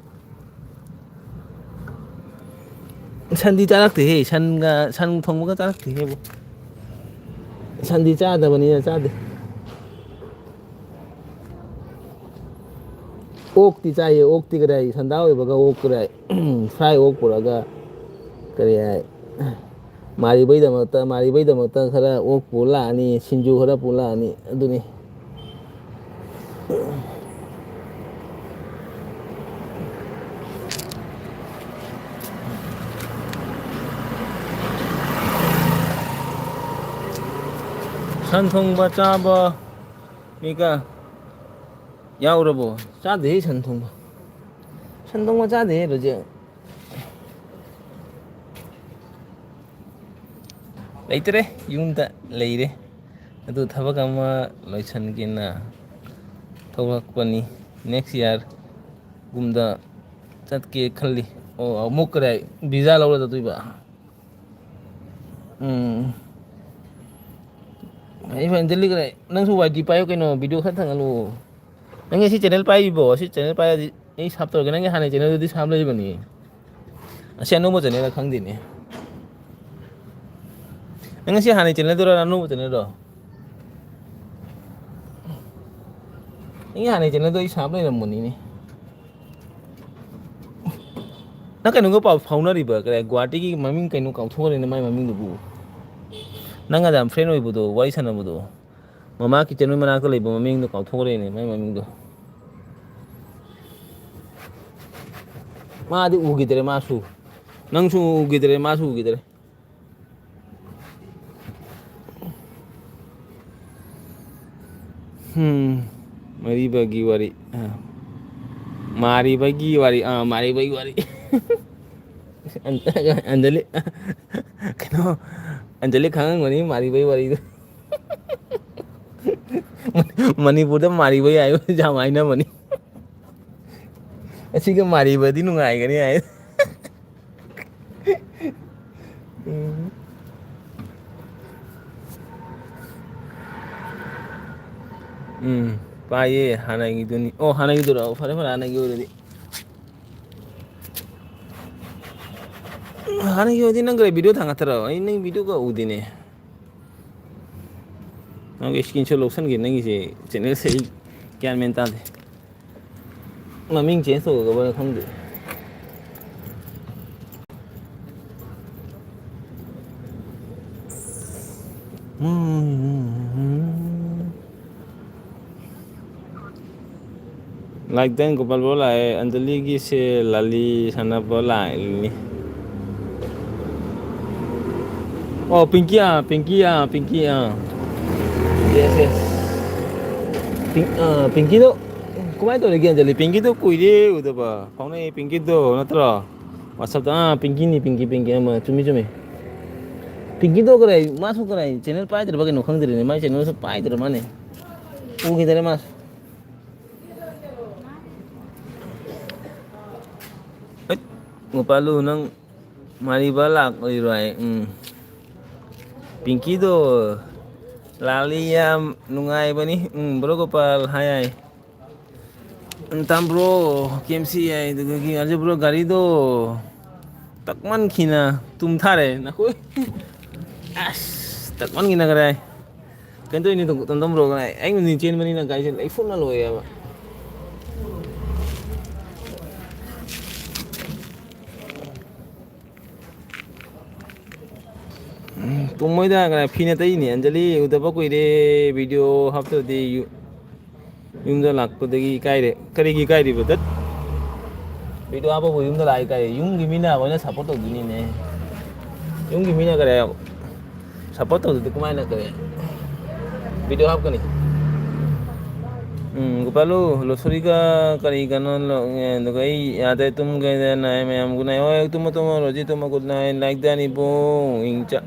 ꯁꯟꯗꯤ ꯆꯥꯔꯛꯇꯦꯍꯦ, ꯁꯟꯒ, ꯁꯟ ꯊꯣꯡꯕꯒ ꯆꯥꯔꯛꯇꯦꯍꯦ ꯏꯕꯣ꯫ ꯁꯟꯗꯤ ꯆꯥꯗꯕꯅꯤꯅ ꯆꯥꯗꯦ꯫ ꯑꯣꯛꯇꯤ ꯆꯥꯏꯌꯦ, ꯑꯣꯛꯇꯤ ꯀꯗꯥꯏ ꯁꯟꯗꯥ ꯑꯣꯏꯕꯒ ꯑꯣꯛ ꯀꯗꯥꯏ ꯐ꯭ꯔꯥꯏ ꯑꯣꯛ ꯄꯨꯔꯛꯑꯒ ꯀꯔꯤ ꯍꯥꯏ, ꯃꯥꯔꯤꯕꯩꯗꯃꯛꯇ, ꯃꯥꯔꯤꯕꯩꯗꯃꯛꯇ ꯈꯔ ꯑꯣꯛ ꯄꯨꯔ ꯂꯥꯛꯑꯅꯤ, ꯁꯤꯡꯖꯨ ꯈꯔ ꯄꯨꯔ ꯂꯥꯛꯑꯅꯤ, ꯑꯗꯨꯅꯤ꯫ ꯁꯟ ꯊꯣꯡꯕ ꯆꯥꯕ ꯃꯤꯒ ꯌꯥꯎꯔꯕꯣ? ꯆꯥꯗꯦꯍꯦ ꯁꯟ ꯊꯣꯡꯕ꯫ ꯁꯟ ꯊꯣꯡꯕ ꯆꯥꯗꯦꯍꯦ ꯔꯣꯖꯦ꯫ ꯂꯩꯇ꯭ꯔꯦ, ꯌꯨꯝꯗ ꯂꯩꯔꯦ꯫ ꯑꯗꯨ ꯊꯕꯛ ꯑꯃ ꯂꯣꯏꯁꯤꯟꯒꯦꯅ ꯊꯣꯛꯂꯛꯄꯅꯤ꯫ Next year ꯒꯨꯝꯗ ꯆꯠꯀꯦ ꯈꯜꯂꯤ꯫ ꯑꯣ, ꯑꯃꯨꯛ ꯀꯗꯥꯏ ꯚꯤꯖꯥ ꯂꯧꯔ ꯆꯠꯇꯣꯏꯕ? ꯎꯝ꯫ ꯐꯩ, ꯐꯩ, ꯑꯟꯖꯂꯤ ꯀꯗꯥꯏ? ꯅꯪꯁꯨ ꯋꯥꯏ ꯖꯤ ꯄꯥꯏꯌꯨ ꯀꯩꯅꯣ, ꯚꯤꯗꯤꯑꯣ ꯈꯔ ꯊꯥꯡꯒꯠꯂꯛꯑꯣ꯫ ꯅꯪꯒꯤ ꯁꯤ ꯆꯦꯅꯦꯜ ꯄꯥꯏꯔꯤꯕꯣ? ꯁꯤ ꯆꯦꯅꯦꯜ ꯄꯥꯏꯔꯗꯤ ꯑꯩ ꯁꯥꯞ ꯇꯧꯔꯒꯦ꯫ ꯅꯪꯒꯤ ꯍꯥꯟꯅꯩ ꯆꯦꯅꯦꯜꯗꯨꯗꯤ ꯁꯥꯞ ꯂꯩꯕꯅꯤ꯫ ꯑꯁꯤ ꯑꯅꯧꯕ ꯆꯦꯅꯦꯜꯗ ꯈꯪꯗꯦꯅꯦ꯫ ꯅꯪ ꯁꯤ ꯍꯥꯟꯅꯩ ꯆꯦꯅꯦꯜꯗꯨꯔ ꯑꯅꯧꯕ ꯆꯦꯅꯦꯜꯗꯣ? ꯅꯪꯒꯤ ꯍꯥꯟꯅꯩ ꯆꯦꯅꯦꯜꯗꯣ ꯑꯩ ꯁꯥꯞ ꯂꯩꯔꯝꯕꯅꯤꯅꯦ꯫ ꯅꯪ ꯀꯩꯅꯣꯒ ꯄꯥꯎ ꯐꯥꯎꯅꯔꯤꯕ? ꯀꯗꯥꯏ, ꯒꯨꯍꯥꯇꯤꯒꯤ ꯃꯃꯤꯡ ꯀꯩꯅꯣ ꯀꯥꯎꯊꯣꯛꯈ꯭ꯔꯦꯅꯦ, ꯃꯥꯏ ꯃꯃꯤꯡꯗꯨꯕꯨ꯫ ꯅꯪꯒ ꯌꯥꯝ ꯐ꯭ꯔꯦꯟ ꯑꯣꯏꯕꯗꯣ, ꯋꯥꯔꯤ ꯁꯥꯟꯅꯕꯗꯣ꯫ ꯃꯃꯥ ꯀꯤꯆꯟ ꯍꯣꯏ ꯃꯅꯥꯛꯇ ꯂꯩꯕ ꯃꯃꯤꯡꯗꯣ ꯀꯥꯎꯊꯣꯛꯈ꯭ꯔꯦꯅꯦ, ꯃꯥꯏ ꯃꯃꯤꯡꯗꯣ꯫ ꯃꯥꯗꯤ ꯎꯈꯤꯗ꯭ꯔꯦ, ꯃꯥꯁꯨ꯫ ꯅꯪꯁꯨ ꯎꯈꯤꯗ꯭ꯔꯦ, ꯃꯥꯁꯨ ꯎꯈꯤꯗ꯭ꯔꯦ꯫ ꯎꯝ, ꯃꯔꯤꯕꯒꯤ ꯋꯥꯔꯤ꯫ ꯑꯥ꯫ ꯃꯥꯔꯤꯕꯒꯤ ꯋꯥꯔꯤ꯫ ꯑꯥ, ꯃꯥꯔꯤꯕꯒꯤ ꯋꯥꯔꯤ꯫ ꯑꯟ-, ꯑꯟꯖꯂꯤ, ꯀꯩꯅꯣ, ꯑꯟꯖꯂꯤ ꯈꯪꯉꯝꯒꯅꯤ ꯃꯥꯔꯤꯕꯒꯤ ꯋꯥꯔꯤꯗꯣ꯫ ꯃꯅꯤꯄꯨꯔꯗ ꯃꯥꯔꯤꯕ ꯌꯥꯏ, ꯌꯥꯝ ꯍꯥꯏꯅꯕꯅꯤ꯫ ꯑꯁꯤꯒ ꯃꯥꯔꯤꯕꯗꯤ ꯅꯨꯡꯉꯥꯏꯒꯅꯤ ꯍꯥꯏ꯫ ꯎꯝ꯫ ꯎꯝ, ꯄꯥꯏꯌꯦ, ꯍꯥꯟꯅꯒꯤꯗꯨꯅꯤ꯫ ꯑꯣ, ꯍꯥꯟꯅꯒꯤꯗꯨꯔꯣ? ꯐꯔꯦ, ꯐꯔꯦ, ꯍꯥꯟꯅꯒꯤ ꯑꯣꯏꯔꯗꯤ꯫ ꯍꯥꯟꯅꯒꯤ ꯑꯣꯏꯔꯗꯤ ꯅꯪ ꯀꯔꯤ ꯚꯤꯗꯤꯑꯣ ꯊꯥꯡꯒꯠꯇꯔꯣ? ꯑꯩ ꯅꯪ ꯚꯤꯗꯤꯑꯣꯒ ꯎꯗꯦꯅꯦ꯫ ꯅꯪꯒꯤ screenshot ꯂꯧꯁꯟꯒꯦ, ꯅꯪꯒꯤꯁꯦ ꯆꯦꯅꯦꯜꯁꯦ ꯑꯩ ꯒ꯭ꯌꯥꯟ ꯃꯦꯟ ꯇꯥꯗꯦ꯫ ꯃꯃꯤꯡ change ꯇꯧꯒꯗꯕ꯭ꯔꯥ ꯈꯪꯗꯦ꯫ ꯂꯥꯏꯛꯇ ꯒꯣꯄꯥꯜ ꯕꯣ ꯂꯥꯛꯑꯦ, ꯑꯟꯖꯂꯤꯒꯤꯁꯦ ꯂꯥꯂꯤ ꯁꯥꯟꯅꯕ ꯂꯥꯛꯏꯅꯤ꯫ ꯑꯣ, ꯄꯤꯡꯀꯤ, ꯑꯥ, ꯄꯤꯡꯀꯤ, ꯑꯥ, ꯄꯤꯡꯀꯤ, ꯑꯥ꯫ Yes, yes꯫ ꯄꯤꯡ-, ꯑꯥ, ꯄꯤꯡꯀꯤꯗꯣ ꯀꯃꯥꯏꯅ ꯇꯧꯔꯤꯒꯦ, ꯑꯟꯖꯂꯤ? ꯄꯤꯡꯀꯤꯗꯣ ꯀꯨꯏꯔꯦ ꯎꯗꯕ꯫ ꯐꯥꯎꯅꯩ ꯄꯤꯡꯀꯤꯗꯣ ꯅꯠꯇ꯭ꯔꯣ? WhatsApp-ꯇ, ꯑꯥ, ꯄꯤꯡꯀꯤꯅꯤ, ꯄꯤꯡꯀꯤ, ꯄꯤꯡꯀꯤ, ꯑꯃ, ꯆꯨꯝꯃꯤ, ꯆꯨꯝꯃꯤ꯫ ꯄꯤꯡꯀꯤꯗꯣ ꯀꯔꯥꯏ, ꯃꯥꯁꯨ ꯀꯔꯥꯏ channel ꯄꯥꯏꯗ꯭ꯔꯕ ꯀꯩꯅꯣ ꯈꯪꯗ꯭ꯔꯦꯅꯦ, ꯃꯥꯏ channel-ꯁꯨ ꯄꯥꯏꯗ꯭ꯔ ꯃꯥꯅꯦ꯫ ꯎꯈꯤꯗꯔꯦ ꯃꯥꯁꯨ꯫ ꯑꯩꯠ, ꯒꯣꯄꯥꯂꯨ, ꯅꯪ ꯃꯥꯔꯤꯕ ꯂꯥꯛꯂꯣꯏꯔꯣꯏ꯫ ꯎꯝ꯫ ꯄꯤꯡꯀꯤꯗꯣ, ꯂꯥꯛꯂꯤ ꯌꯥꯝ ꯅꯨꯡꯉꯥꯏꯕꯅꯤ꯫ ꯎꯝ, bro ꯒꯣꯄꯥꯜ, ꯍꯥꯏ, ꯍꯥꯏ꯫ ꯇꯥꯕ꯭ꯔꯣ? ꯀꯦ ꯑꯦꯝ ꯁꯤ ꯍꯥꯏꯗꯨꯒꯤ ꯑꯟꯖꯨ ꯕ꯭ꯔꯣ, ꯒꯥꯔꯤꯗꯣ ꯇꯛꯃꯟꯈꯤꯅ ꯇꯨꯝꯊꯥꯔꯦ ꯅꯈꯣꯏ꯫ ꯑꯁ, ꯇꯛꯃꯟꯈꯤꯅ ꯀꯔꯥꯏ꯫ ꯀꯩꯅꯣ ꯇꯧꯔꯤꯅꯤ, ꯇꯣꯝ-, ꯇꯣꯝꯇꯣꯝ ꯕ꯭ꯔꯣ, ꯀꯔꯥꯏ꯫ ꯑꯩ ꯅꯨꯡꯊꯤꯟ ꯆꯦꯟꯕꯅꯤꯅ ꯒꯥꯔꯤꯁꯦ ꯂꯩꯐꯨꯠꯅ ꯂꯣꯏꯔꯦꯕ꯫ ꯎꯝ, ꯇꯨꯝꯃꯣꯏꯗ, ꯀꯅꯥ ꯐꯤꯅ ꯇꯩꯅꯤ? ꯑꯟꯖꯂꯤ, ꯎꯗꯕ ꯀꯨꯏꯔꯦ, ꯚꯤꯗꯤꯑꯣ ꯍꯥꯞꯇ꯭ꯔꯗꯤ꯫ ꯌꯨ-, ꯌꯨꯝꯗ ꯂꯥꯛꯄꯗꯒꯤ ꯏꯀꯥꯏꯔꯦ꯫ ꯀꯔꯤꯒꯤ ꯏꯀꯥꯏꯔꯤꯕ? ꯗꯠ꯫ ꯚꯤꯗꯤꯑꯣ ꯍꯥꯞꯄꯕꯨ ꯌꯨꯝꯗ ꯂꯥꯛꯑꯦ ꯀꯥꯏ? ꯌꯨꯝꯒꯤ ꯃꯤꯅ ꯂꯣꯏꯅ ꯁꯞꯄꯣꯔꯠ ꯇꯧꯗꯣꯏꯅꯤꯅꯦ꯫ ꯌꯨꯝꯒꯤ ꯃꯤꯅ ꯀꯔꯤ ꯁꯞꯄꯣꯔꯠ ꯇꯧꯗꯗꯤ ꯀꯃꯥꯏꯅ ꯀꯔꯤ ꯚꯤꯗꯤꯑꯣ ꯍꯥꯞꯀꯅꯤ? ꯎꯝ, ꯒꯣꯄꯥꯂꯨ, ꯂꯣꯁꯨꯔꯤꯒ ꯀꯔꯤ ꯀꯩꯅꯣ ꯂꯣ-, ꯑꯦ, ꯑꯗꯨꯒ ꯑꯩ ꯌꯥꯗ꯭ꯔꯦ, ꯇꯨꯝꯒꯦꯗꯅ ꯍꯥꯏ ꯃꯌꯥꯝ꯫ Good night꯫ ꯍꯣꯏ, ꯇꯨꯝꯃꯣ, ꯇꯨꯝꯃꯣ, ꯔꯣꯖꯤ, ꯇꯨꯝꯃꯣ, good night꯫ Like done ꯏꯕꯨꯡ, ꯍꯤꯡꯆꯥ-,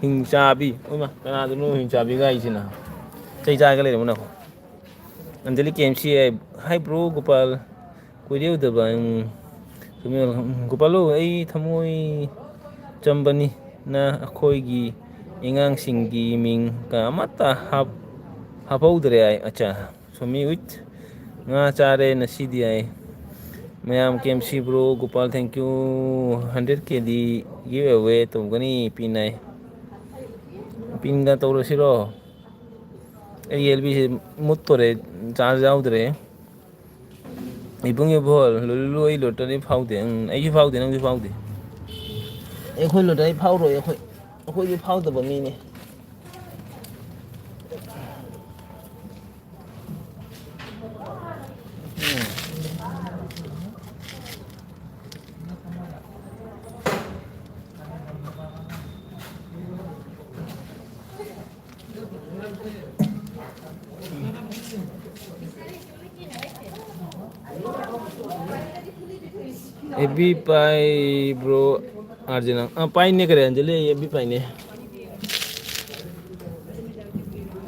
ꯍꯤꯡꯆꯥꯕꯤ꯫ ꯏꯃꯥ, ꯀꯅꯥꯗꯅꯣ ꯍꯤꯡꯆꯥꯕꯤꯒ ꯍꯥꯏꯁꯤꯅ? ꯆꯩ ꯆꯥꯔꯒ ꯂꯩꯔꯕ ꯅꯪ? ꯑꯟꯖꯂꯤ ꯀꯦ ꯑꯦꯝ ꯁꯤ ꯑꯦ, hi bro ꯒꯣꯄꯥꯜ, ꯀꯨꯏꯔꯦ ꯎꯗꯕ꯫ ꯎꯝ, ꯆꯨꯝꯃꯤ, ꯎꯝ, ꯒꯣꯄꯥꯜꯂꯣ, ꯑꯩ ꯊꯃꯣꯏ ꯆꯝꯕꯅꯤ, ꯅ ꯑꯩꯈꯣꯏꯒꯤ ꯑꯉꯥꯡꯁꯤꯡꯒꯤ ꯃꯤꯡꯒ ꯑꯃꯠꯇ ꯍꯥꯞ-, ꯍꯥꯞꯍꯧꯗ꯭ꯔꯦ ꯑꯩ꯫ ꯑꯠꯆꯥ, ꯁꯣꯃꯤ with ꯉꯥ ꯆꯥꯔꯦ ꯉꯁꯤꯗꯤ ꯑꯩ꯫ ꯃꯌꯥꯝ K M C bro, Gopal, thank you, hundred K D giveaway ꯇꯧꯒꯅꯤ ꯄꯤꯟ ꯍꯥꯏ꯫ ꯄꯤꯟꯒ ꯇꯧꯔꯁꯤꯔꯣ? ꯑꯩ ꯑꯦꯜ ꯕꯤꯁꯦ ꯃꯨꯠꯇꯣꯔꯦ, ꯆꯥꯔꯖ ꯌꯥꯎꯗ꯭ꯔꯦ꯫ ꯏꯕꯨꯡ ꯏꯕꯣꯜ, ꯂꯨꯂꯨ, ꯑꯩ ꯂꯣꯇꯔꯤ ꯐꯥꯎꯗꯦ꯫ ꯎꯝ, ꯑꯩꯁꯨ ꯐꯥꯎꯗꯦ, ꯅꯪꯁꯨ ꯐꯥꯎꯗꯦ꯫ ꯑꯩꯈꯣꯏ ꯂꯣꯇꯔꯤ ꯐꯥꯎꯔꯣꯏ, ꯑꯩꯈꯣꯏ, ꯑꯩꯈꯣꯏꯗꯤ ꯐꯥꯎꯗꯕ ꯃꯤꯅꯦ꯫ ꯎꯝ꯫ F B ꯄꯥꯏꯕ꯭ꯔꯣ? ꯑꯥꯔꯖꯦꯅꯥ, ꯑꯥ, ꯄꯥꯏꯅꯦ, ꯀꯔꯤ ꯑꯟꯖꯂꯤ, ꯑꯦꯐ ꯕꯤ ꯄꯥꯏꯅꯦ꯫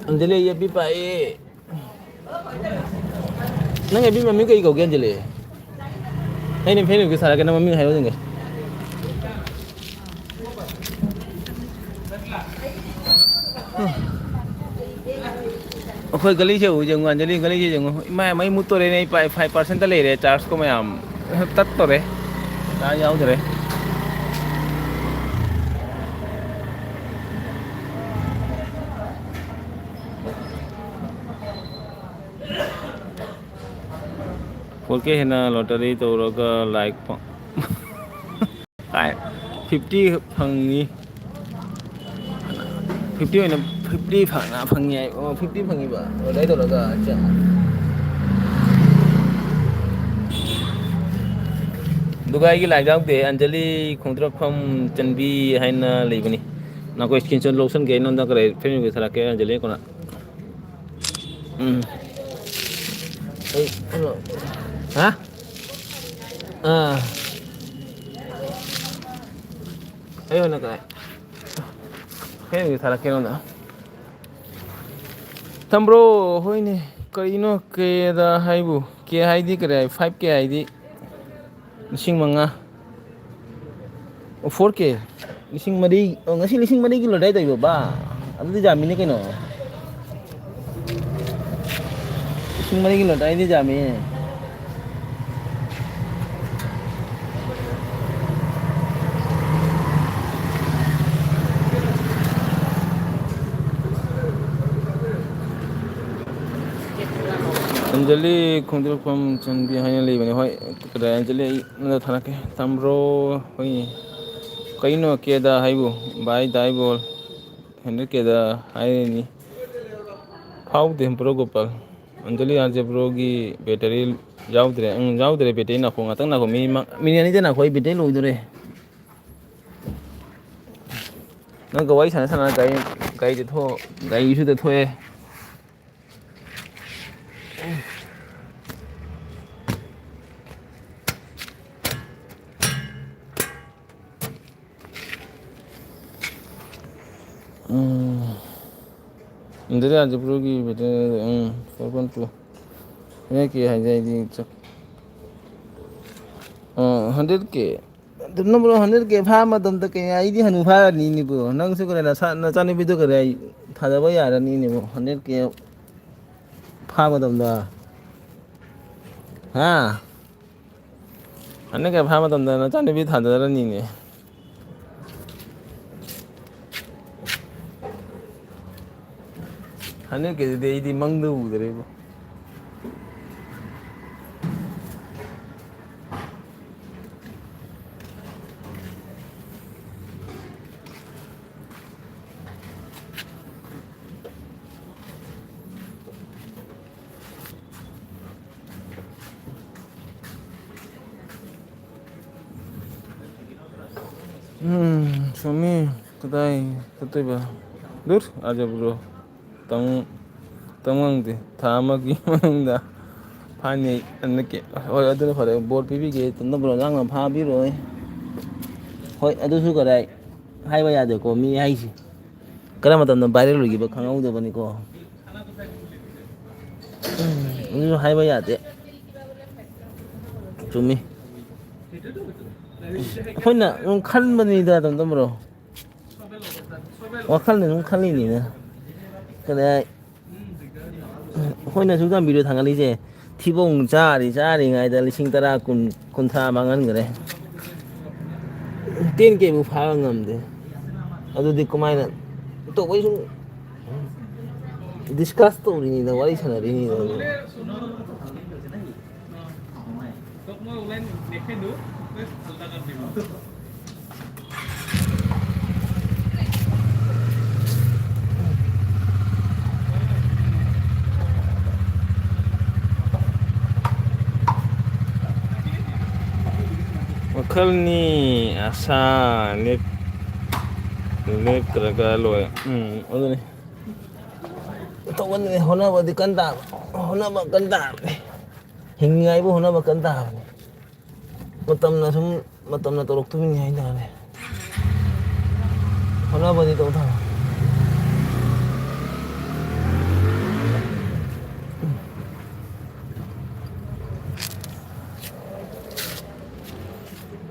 ꯑꯟꯖꯂꯤ, ꯑꯦꯐ ꯕꯤ ꯄꯥꯏꯌꯦ꯫ ꯅꯪ ꯑꯦꯐ ꯕꯤ ꯃꯃꯤꯡ ꯀꯩ ꯀꯧꯒꯦ, ꯑꯟꯖꯂꯤ? ꯑꯩꯅ ꯐꯦꯟ ꯔꯤꯀ꯭ꯋꯦꯁ ꯊꯥꯔꯛꯀꯦ, ꯅꯪ ꯃꯃꯤꯡ ꯍꯥꯏꯔꯣ ꯌꯦꯡꯒꯦ꯫ ꯑꯩꯈꯣꯏ ꯒꯂꯤꯁꯦ ꯎ ꯌꯦꯡꯉꯨ, ꯑꯟꯖꯂꯤ ꯒꯂꯤꯁꯦ ꯌꯦꯡꯉꯨ꯫ ꯏꯃꯥ, ꯃꯩ ꯃꯨꯠꯇꯣꯔꯦꯅꯦ, ꯑꯩ ꯄꯥꯏ-, five percent ꯂꯩꯔꯦ, chargeꯀꯣ ꯃꯌꯥꯝ꯫ ꯇꯠꯇꯣꯔꯦ꯫ ꯆꯥꯔꯖ ꯌꯥꯎꯗ꯭ꯔꯦ꯫ Four K ꯍꯦꯟꯅ lottery ꯇꯧꯔꯒ like ꯐꯪ-, ꯀꯥꯏ, fifty ꯐꯪꯉꯤ꯫ Fifty ꯑꯣꯏꯅ, fifty ꯐꯪꯉꯤ ꯍꯥꯏ꯫ ꯑꯣ, fifty ꯐꯪꯉꯤꯕ꯫ ꯑꯣ, ꯑꯗꯨꯃꯥꯏꯅ ꯇꯧꯔꯒ, ꯑꯠꯆꯥ꯫ ꯑꯗꯨꯒ ꯑꯩꯒꯤ ꯂꯥꯏꯛ ꯌꯥꯎꯗꯦ, ꯑꯟꯖꯂꯤ ꯈꯣꯡꯗ꯭ꯔꯛꯐꯝ ꯆꯟꯕꯤ ꯍꯥꯏꯅ ꯂꯩꯕꯅꯤ꯫ ꯅꯈꯣꯏ screenshot ꯂꯧꯁꯟꯒꯦ, ꯑꯩꯉꯣꯟꯗ ꯀꯔꯤ friend request ꯊꯥꯔꯛꯀꯦ, ꯑꯟꯖꯂꯤ ꯀꯣꯟꯅ꯫ ꯎꯝ꯫ ꯑꯩ ꯀꯩꯅꯣ, ꯍꯥ? ꯑꯥ꯫ ꯑꯩ ꯑꯣꯏꯅ ꯀꯥꯏ? ꯑꯩ ꯑꯣꯏꯅ ꯊꯥꯔꯛꯀꯦ ꯅꯉꯣꯟꯗ꯫ ꯇꯝꯕ꯭ꯔꯣ, ꯍꯣꯏꯅꯦ꯫ ꯀꯔꯤꯅꯣ ꯀꯦꯗ ꯍꯥꯏꯕꯨ? ꯀꯦ ꯍꯥꯏꯗꯤ ꯀꯔꯤ ꯍꯥꯏ? Five K ꯍꯥꯏꯗꯤ? ꯂꯤꯁꯤꯡ ꯃꯉꯥ꯫ ꯑꯣ, four K꯫ ꯂꯤꯁꯤꯡ ꯃꯔꯤ꯫ ꯑꯣ, ꯉꯁꯤ ꯂꯤꯁꯤꯡ ꯃꯔꯤꯒꯤ lottery ꯇꯧꯏꯕ ꯕꯥ? ꯑꯗꯨꯗꯤ ꯌꯥꯝꯃꯤꯅꯦ ꯀꯩꯅꯣ꯫ ꯂꯤꯁꯤꯡ ꯃꯔꯤꯒꯤ lotteryꯗꯤ ꯌꯥꯝꯃꯤ꯫ ꯑꯟꯖꯂꯤ ꯈꯣꯡꯗ꯭ꯔꯨꯛꯐꯝ ꯆꯟꯕꯤ ꯍꯥꯏꯅ ꯂꯩꯕꯅꯦ꯫ ꯍꯣꯏ, ꯀꯗꯥꯏ ꯑꯟꯖꯂꯤ? ꯑꯩ ꯅꯉꯣꯟꯗ ꯊꯥꯔꯛꯀꯦ꯫ ꯇꯝꯕ꯭ꯔꯣ? ꯍꯣꯏꯅꯦ꯫ ꯀꯩꯅꯣ ꯀꯦꯗ ꯍꯥꯏꯕꯨ? ꯚꯥꯏ ꯗꯥꯏꯕꯣꯜ꯫ Hundred Kꯗ ꯍꯥꯏꯔꯤꯅꯤ꯫ ꯐꯥꯎꯗꯦ, bro Gopal. Anjali R J ꯕ꯭ꯔꯣꯒꯤ battery ꯌꯥꯎꯗ꯭ꯔꯦ꯫ ꯎꯝ, ꯌꯥꯎꯗ꯭ꯔꯦ battery꯫ ꯅꯥꯈꯣ, ꯉꯥꯛꯇꯪ ꯅꯥꯈꯣ꯫ ꯃꯤꯅꯤꯠ ꯃ-, ꯃꯤꯅꯤꯠ ꯑꯅꯤꯗ ꯅꯥꯈꯣ, ꯑꯩ battery ꯂꯣꯏꯗꯣꯔꯦ꯫ ꯅꯪꯒ ꯋꯥꯔꯤ ꯁꯥꯟꯅ ꯁꯥꯟꯅ ꯒꯥꯔꯤ, ꯒꯥꯔꯤꯗ ꯊꯣꯛ-, ꯒꯥꯔꯤꯁꯨ ꯊꯣꯛꯑꯦ꯫ ꯎꯝ꯫ ꯑꯗꯨꯗꯤ ꯑꯥꯔ ꯖꯦ ꯕ꯭ꯔꯣꯒꯤ battery, ꯎꯝ, four point two꯫ Hundred K ꯍꯥꯏꯗꯤ ꯑꯩꯗꯤ ꯆꯞ-, ꯑ, hundred K꯫ ꯑꯗꯨꯝ ꯅꯪ ꯕ꯭ꯔꯣ, hundred K ꯐꯥꯕ ꯃꯇꯝꯗ ꯀꯩ, ꯑꯩꯗꯤ ꯍꯅꯨ ꯐꯥꯔꯅꯤꯅꯦ ꯕ꯭ꯔꯣ꯫ ꯅꯪꯁꯨ ꯀꯩꯅꯣ, ꯅꯆꯥ-, ꯅꯆꯥꯅꯨꯄꯤꯗꯣ ꯀꯩꯅꯣ, ꯑꯩ ꯊꯥꯖꯕ ꯌꯥꯔꯅꯤꯅꯦ ꯕ꯭ꯔꯣ꯫ Hundred K ꯐꯥ ꯃꯇꯝꯗ꯫ ꯍꯥ? ꯍꯟꯗꯛꯀ ꯐꯥ ꯃꯇꯝꯗ ꯅꯆꯥꯅꯨꯄꯤ ꯊꯥꯗꯔꯅꯤꯅꯦ꯫ ꯍꯟꯗꯛꯀꯤꯗꯨꯗꯤ ꯑꯩꯗꯤ ꯃꯪꯗ ꯎꯗ꯭ꯔꯦꯕꯣ꯫ ꯎꯝ, ꯆꯨꯝꯃꯤ꯫ ꯀꯗꯥꯏ ꯆꯠꯇꯣꯏꯕ? ꯗꯨꯔ, ꯑꯥꯖꯕ꯭ꯔꯣ꯫ ꯇꯝ-, ꯇꯝ ꯉꯝꯗꯦ꯫ ꯊꯥ ꯑꯃꯒꯤ ꯃꯅꯨꯡꯗ ꯐꯥꯏꯟ ꯑꯩ ꯍꯟꯗꯛꯀꯤ꯫ ꯍꯣꯏ, ꯑꯗꯨꯅ ꯐꯔꯦ꯫ ꯕꯣꯔ ꯄꯤꯕꯤꯒꯦ꯫ ꯇꯝꯅꯕ꯭ꯔꯣ? ꯉꯥꯡꯅ ꯐꯥꯕꯤꯔꯣꯏ꯫ ꯍꯣꯏ, ꯑꯗꯨꯁꯨ ꯀꯗꯥꯏ ꯍꯥꯏꯕ ꯌꯥꯗꯦꯀꯣ, ꯃꯤ ꯍꯥꯏꯁꯤ꯫ ꯀꯔꯝꯕ ꯃꯇꯝꯗ viral ꯑꯣꯏꯈꯤꯕ ꯈꯪꯍꯧꯗꯕꯅꯤꯀꯣ꯫ ꯎꯝ, ꯑꯗꯨꯁꯨ ꯍꯥꯏꯕ ꯌꯥꯗꯦ꯫ ꯆꯨꯝꯃꯤ꯫ ꯑꯩꯈꯣꯏꯅ ꯑꯗꯨꯝ ꯈꯟꯕꯅꯤꯗ, ꯑꯗꯨꯝ ꯇꯝꯕ꯭ꯔꯣ꯫ ꯋꯥꯈꯜꯗ ꯑꯗꯨꯝ ꯈꯜꯂꯤꯅꯤꯅ꯫ ꯀꯗꯥꯏ, ꯑꯩꯈꯣꯏꯅ ꯁꯨꯝ video ꯊꯥꯡꯒꯠꯂꯤꯁꯦ, ꯊꯤꯕꯣꯡ ꯆꯥꯔꯤ ꯆꯥꯔꯤꯉꯩꯗ ꯂꯤꯁꯤꯡ ꯇꯔꯥ, ꯀꯨꯟ, ꯀꯨꯟꯊ꯭ꯔꯥ ꯃꯥꯡꯍꯟꯈ꯭ꯔꯦ꯫ Ten K ꯕꯨ ꯐꯥꯕ ꯉꯝꯗꯦ꯫ ꯑꯗꯨꯗꯤ ꯀꯃꯥꯏꯅ ꯇꯧꯕꯩ ꯁꯨꯝ discuss ꯇꯧꯔꯤꯅꯤꯗ, ꯋꯥꯔꯤ ꯁꯥꯟꯅꯔꯤꯅꯤꯗ꯫ ꯋꯥꯈꯜꯅꯤ ꯑꯁꯥ ꯂꯦꯞ-, ꯂꯦꯞꯇ꯭ꯔꯒ ꯂꯣꯏ꯫ ꯎꯝ, ꯑꯗꯨꯅꯤ꯫ ꯇꯧꯒꯗꯕꯅꯤ, ꯍꯣꯠꯅꯕꯗꯤ ꯀꯟ ꯇꯥꯕ, ꯍꯣꯠꯅꯕ ꯀꯟ ꯇꯥꯕꯅꯤ꯫ ꯍꯤꯡꯉꯤꯉꯥꯏꯕꯨ ꯍꯣꯠꯅꯕ ꯀꯟ ꯇꯥꯕꯅꯤ꯫ ꯃꯇꯝꯅ ꯁꯨꯝ, ꯃꯇꯝꯅ ꯇꯧꯔꯛꯇꯣꯏꯅꯤ ꯍꯥꯏꯇꯥꯔꯦ꯫ ꯍꯣꯠꯅꯕꯗꯤ ꯇꯧ ꯇꯥꯕꯅꯤ꯫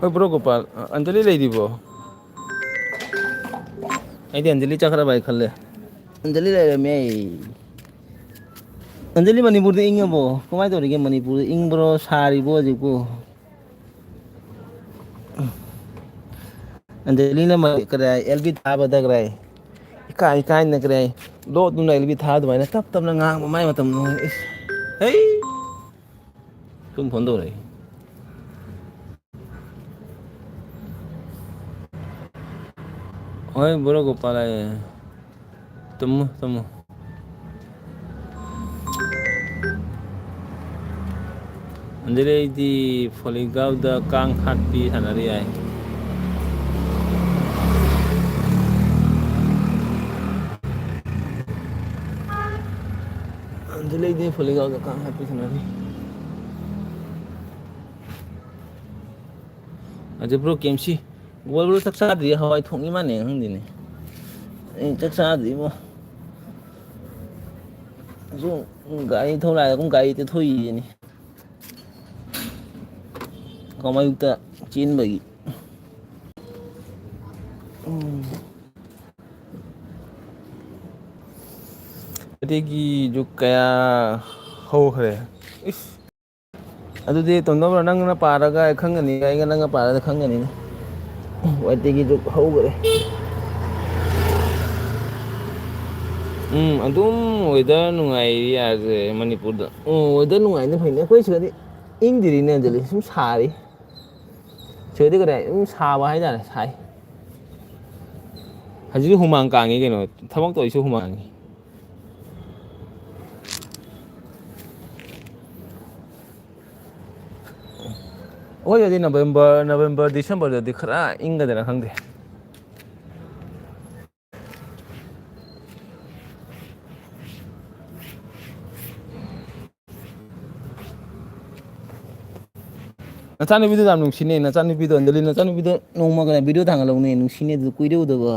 ꯍꯣꯏ, bro ꯒꯣꯄꯥꯜ, ꯑ, ꯑꯟꯖꯂꯤ ꯂꯩꯔꯤꯕꯣ? ꯑꯩꯗꯤ ꯑꯟꯖꯂꯤ ꯆꯠꯈ꯭ꯔꯕ ꯍꯥꯏ ꯈꯜꯂꯦ꯫ ꯑꯟꯖꯂꯤ ꯂꯩꯔꯝꯃꯦ꯫ ꯑꯟꯖꯂꯤ, ꯃꯅꯤꯄꯨꯔꯗ ꯏꯪꯉꯕꯣ? ꯀꯃꯥꯏꯅ ꯇꯧꯔꯤꯒꯦ? ꯃꯅꯤꯄꯨꯔꯗ ꯏꯪꯕ꯭ꯔꯣ, ꯁꯥꯔꯤꯕꯣ ꯍꯧꯖꯤꯛꯄꯨ? ꯑꯟꯖꯂꯤꯅ ꯃ-, ꯀꯗꯥꯏ, ꯑꯦꯜ ꯕꯤ ꯊꯥꯕꯗ ꯀꯗꯥꯏ? ꯏꯀꯥꯏ ꯏꯀꯥꯏꯅ ꯀꯗꯥꯏ? ꯂꯣꯠꯇꯨꯅ ꯑꯦꯜ ꯕꯤ ꯊꯥ ꯑꯗꯨꯃꯥꯏꯅ ꯇꯞ ꯇꯞꯅ ꯉꯥꯡꯕ ꯃꯥꯏ ꯃꯇꯝꯗꯣ꯫ ꯏꯁ! ꯍꯩ! ꯁꯨꯝ ꯐꯣꯟ ꯇꯧꯔꯛꯏ꯫ ꯍꯣꯏ, ꯕ꯭ꯔꯣ ꯒꯣꯄꯥꯜ ꯍꯥꯏꯌꯦ꯫ Tamu, Tamu. ꯑꯗꯨꯗꯩꯗꯤ ꯐꯣꯂꯤꯒꯥꯎꯗ ꯀꯥꯡ ꯍꯥꯠꯄꯤ ꯁꯥꯟꯅꯔꯤ ꯍꯥꯏ꯫ ꯑꯗꯨꯗꯩꯗꯤ ꯐꯣꯂꯤꯒꯥꯎꯗ ꯀꯥꯡ ꯍꯥꯠꯄꯤ ꯁꯥꯟꯅꯔꯤ꯫ ꯑꯗꯨ ꯕ꯭ꯔꯣ ꯀꯦ ꯑꯦꯝ ꯁꯤ꯫ ꯒꯣꯜ ꯕ꯭ꯔꯣ ꯆꯥꯛ ꯆꯥꯗ꯭ꯔꯤ, ꯍꯋꯥꯏ ꯊꯣꯡꯉꯤ ꯃꯥꯅꯦ ꯈꯪꯗꯦꯅꯦ꯫ ꯑꯩ ꯆꯥꯛ ꯆꯥꯗ꯭ꯔꯤꯕꯣ꯫ ꯁꯨꯝ ꯒꯥꯔꯤ ꯊꯧ ꯂꯥꯛꯑꯦ, ꯀꯨꯝ ꯒꯥꯔꯤ ꯇꯦꯛꯊꯣꯛꯏꯁꯤꯅꯤ꯫ ꯀꯃꯥꯏꯌꯨꯛꯇ ꯆꯦꯟꯕꯒꯤ꯫ ꯎꯝ꯫ ꯑꯗꯒꯤ ꯖꯨꯛ ꯀꯌꯥ ꯍꯧꯈ꯭ꯔꯦ? ꯏꯁ! ꯑꯗꯨꯗꯤ ꯇꯣꯟꯗꯣꯟ ꯕ꯭ꯔꯣ, ꯅꯪꯅ ꯄꯥꯔꯒ ꯑꯩ ꯈꯪꯒꯅꯤ, ꯑꯩꯒ ꯅꯪꯒ ꯄꯥꯔꯒ ꯈꯪꯒꯅꯤꯅꯦ꯫ ꯋꯥꯏꯇꯤꯒꯤꯗꯨ ꯍꯧꯈꯔꯦ꯫ ꯎꯝ, ꯑꯗꯨꯝ ꯋꯦꯗꯔ ꯅꯨꯡꯉꯥꯏꯔꯤ ꯌꯥꯗ꯭ꯔꯦ ꯃꯅꯤꯄꯨꯔꯗ꯫ ꯎꯝ, ꯋꯦꯗꯔ ꯅꯨꯡꯉꯥꯏꯔꯤꯅ ꯐꯩꯅꯦ꯫ ꯑꯩꯈꯣꯏ ꯁꯤꯗꯗꯤ ꯏꯪꯗ꯭ꯔꯤꯅꯦ ꯑꯗꯨꯗꯤ, ꯁꯨꯝ ꯁꯥꯔꯤ꯫ ꯁꯤꯗꯗꯤ ꯀꯗꯥꯏ, ꯑꯗꯨꯝ ꯁꯥꯕ ꯍꯥꯏꯇꯥꯔꯦ, ꯁꯥꯏ꯫ ꯍꯧꯖꯤꯛꯁꯨ ꯍꯨꯃꯥꯡ ꯀꯥꯡꯉꯤ ꯀꯩꯅꯣ, ꯊꯕꯛ ꯇꯧꯔꯤꯁꯨ ꯍꯨꯃꯥꯡꯉꯤ꯫ ꯑꯩꯈꯣꯏꯗꯗꯤ ꯅꯕꯦꯝꯕꯔ, ꯅꯕꯦꯝꯕꯔ, ꯗꯤꯁꯦꯝꯕꯔꯗꯗꯤ ꯈꯔ ꯏꯪꯒꯗ꯭ꯔꯥ ꯈꯪꯗꯦ꯫ ꯅꯆꯥꯅꯨꯄꯤꯗꯣ ꯌꯥꯝ ꯅꯨꯡꯁꯤꯅꯦ, ꯅꯆꯥꯅꯨꯄꯤꯗꯣ, ꯑꯟꯖꯂꯤ, ꯅꯆꯥꯅꯨꯄꯤꯗꯣ ꯅꯣꯡꯃꯒꯅꯦ video ꯊꯥꯡꯒꯠꯂꯛꯎꯅꯦ, ꯅꯨꯡꯁꯤꯅꯦ ꯑꯗꯨ ꯀꯨꯏꯔꯦ ꯎꯗꯕ꯫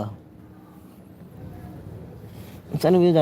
ꯏꯆꯥꯅꯨꯄꯤꯗꯨ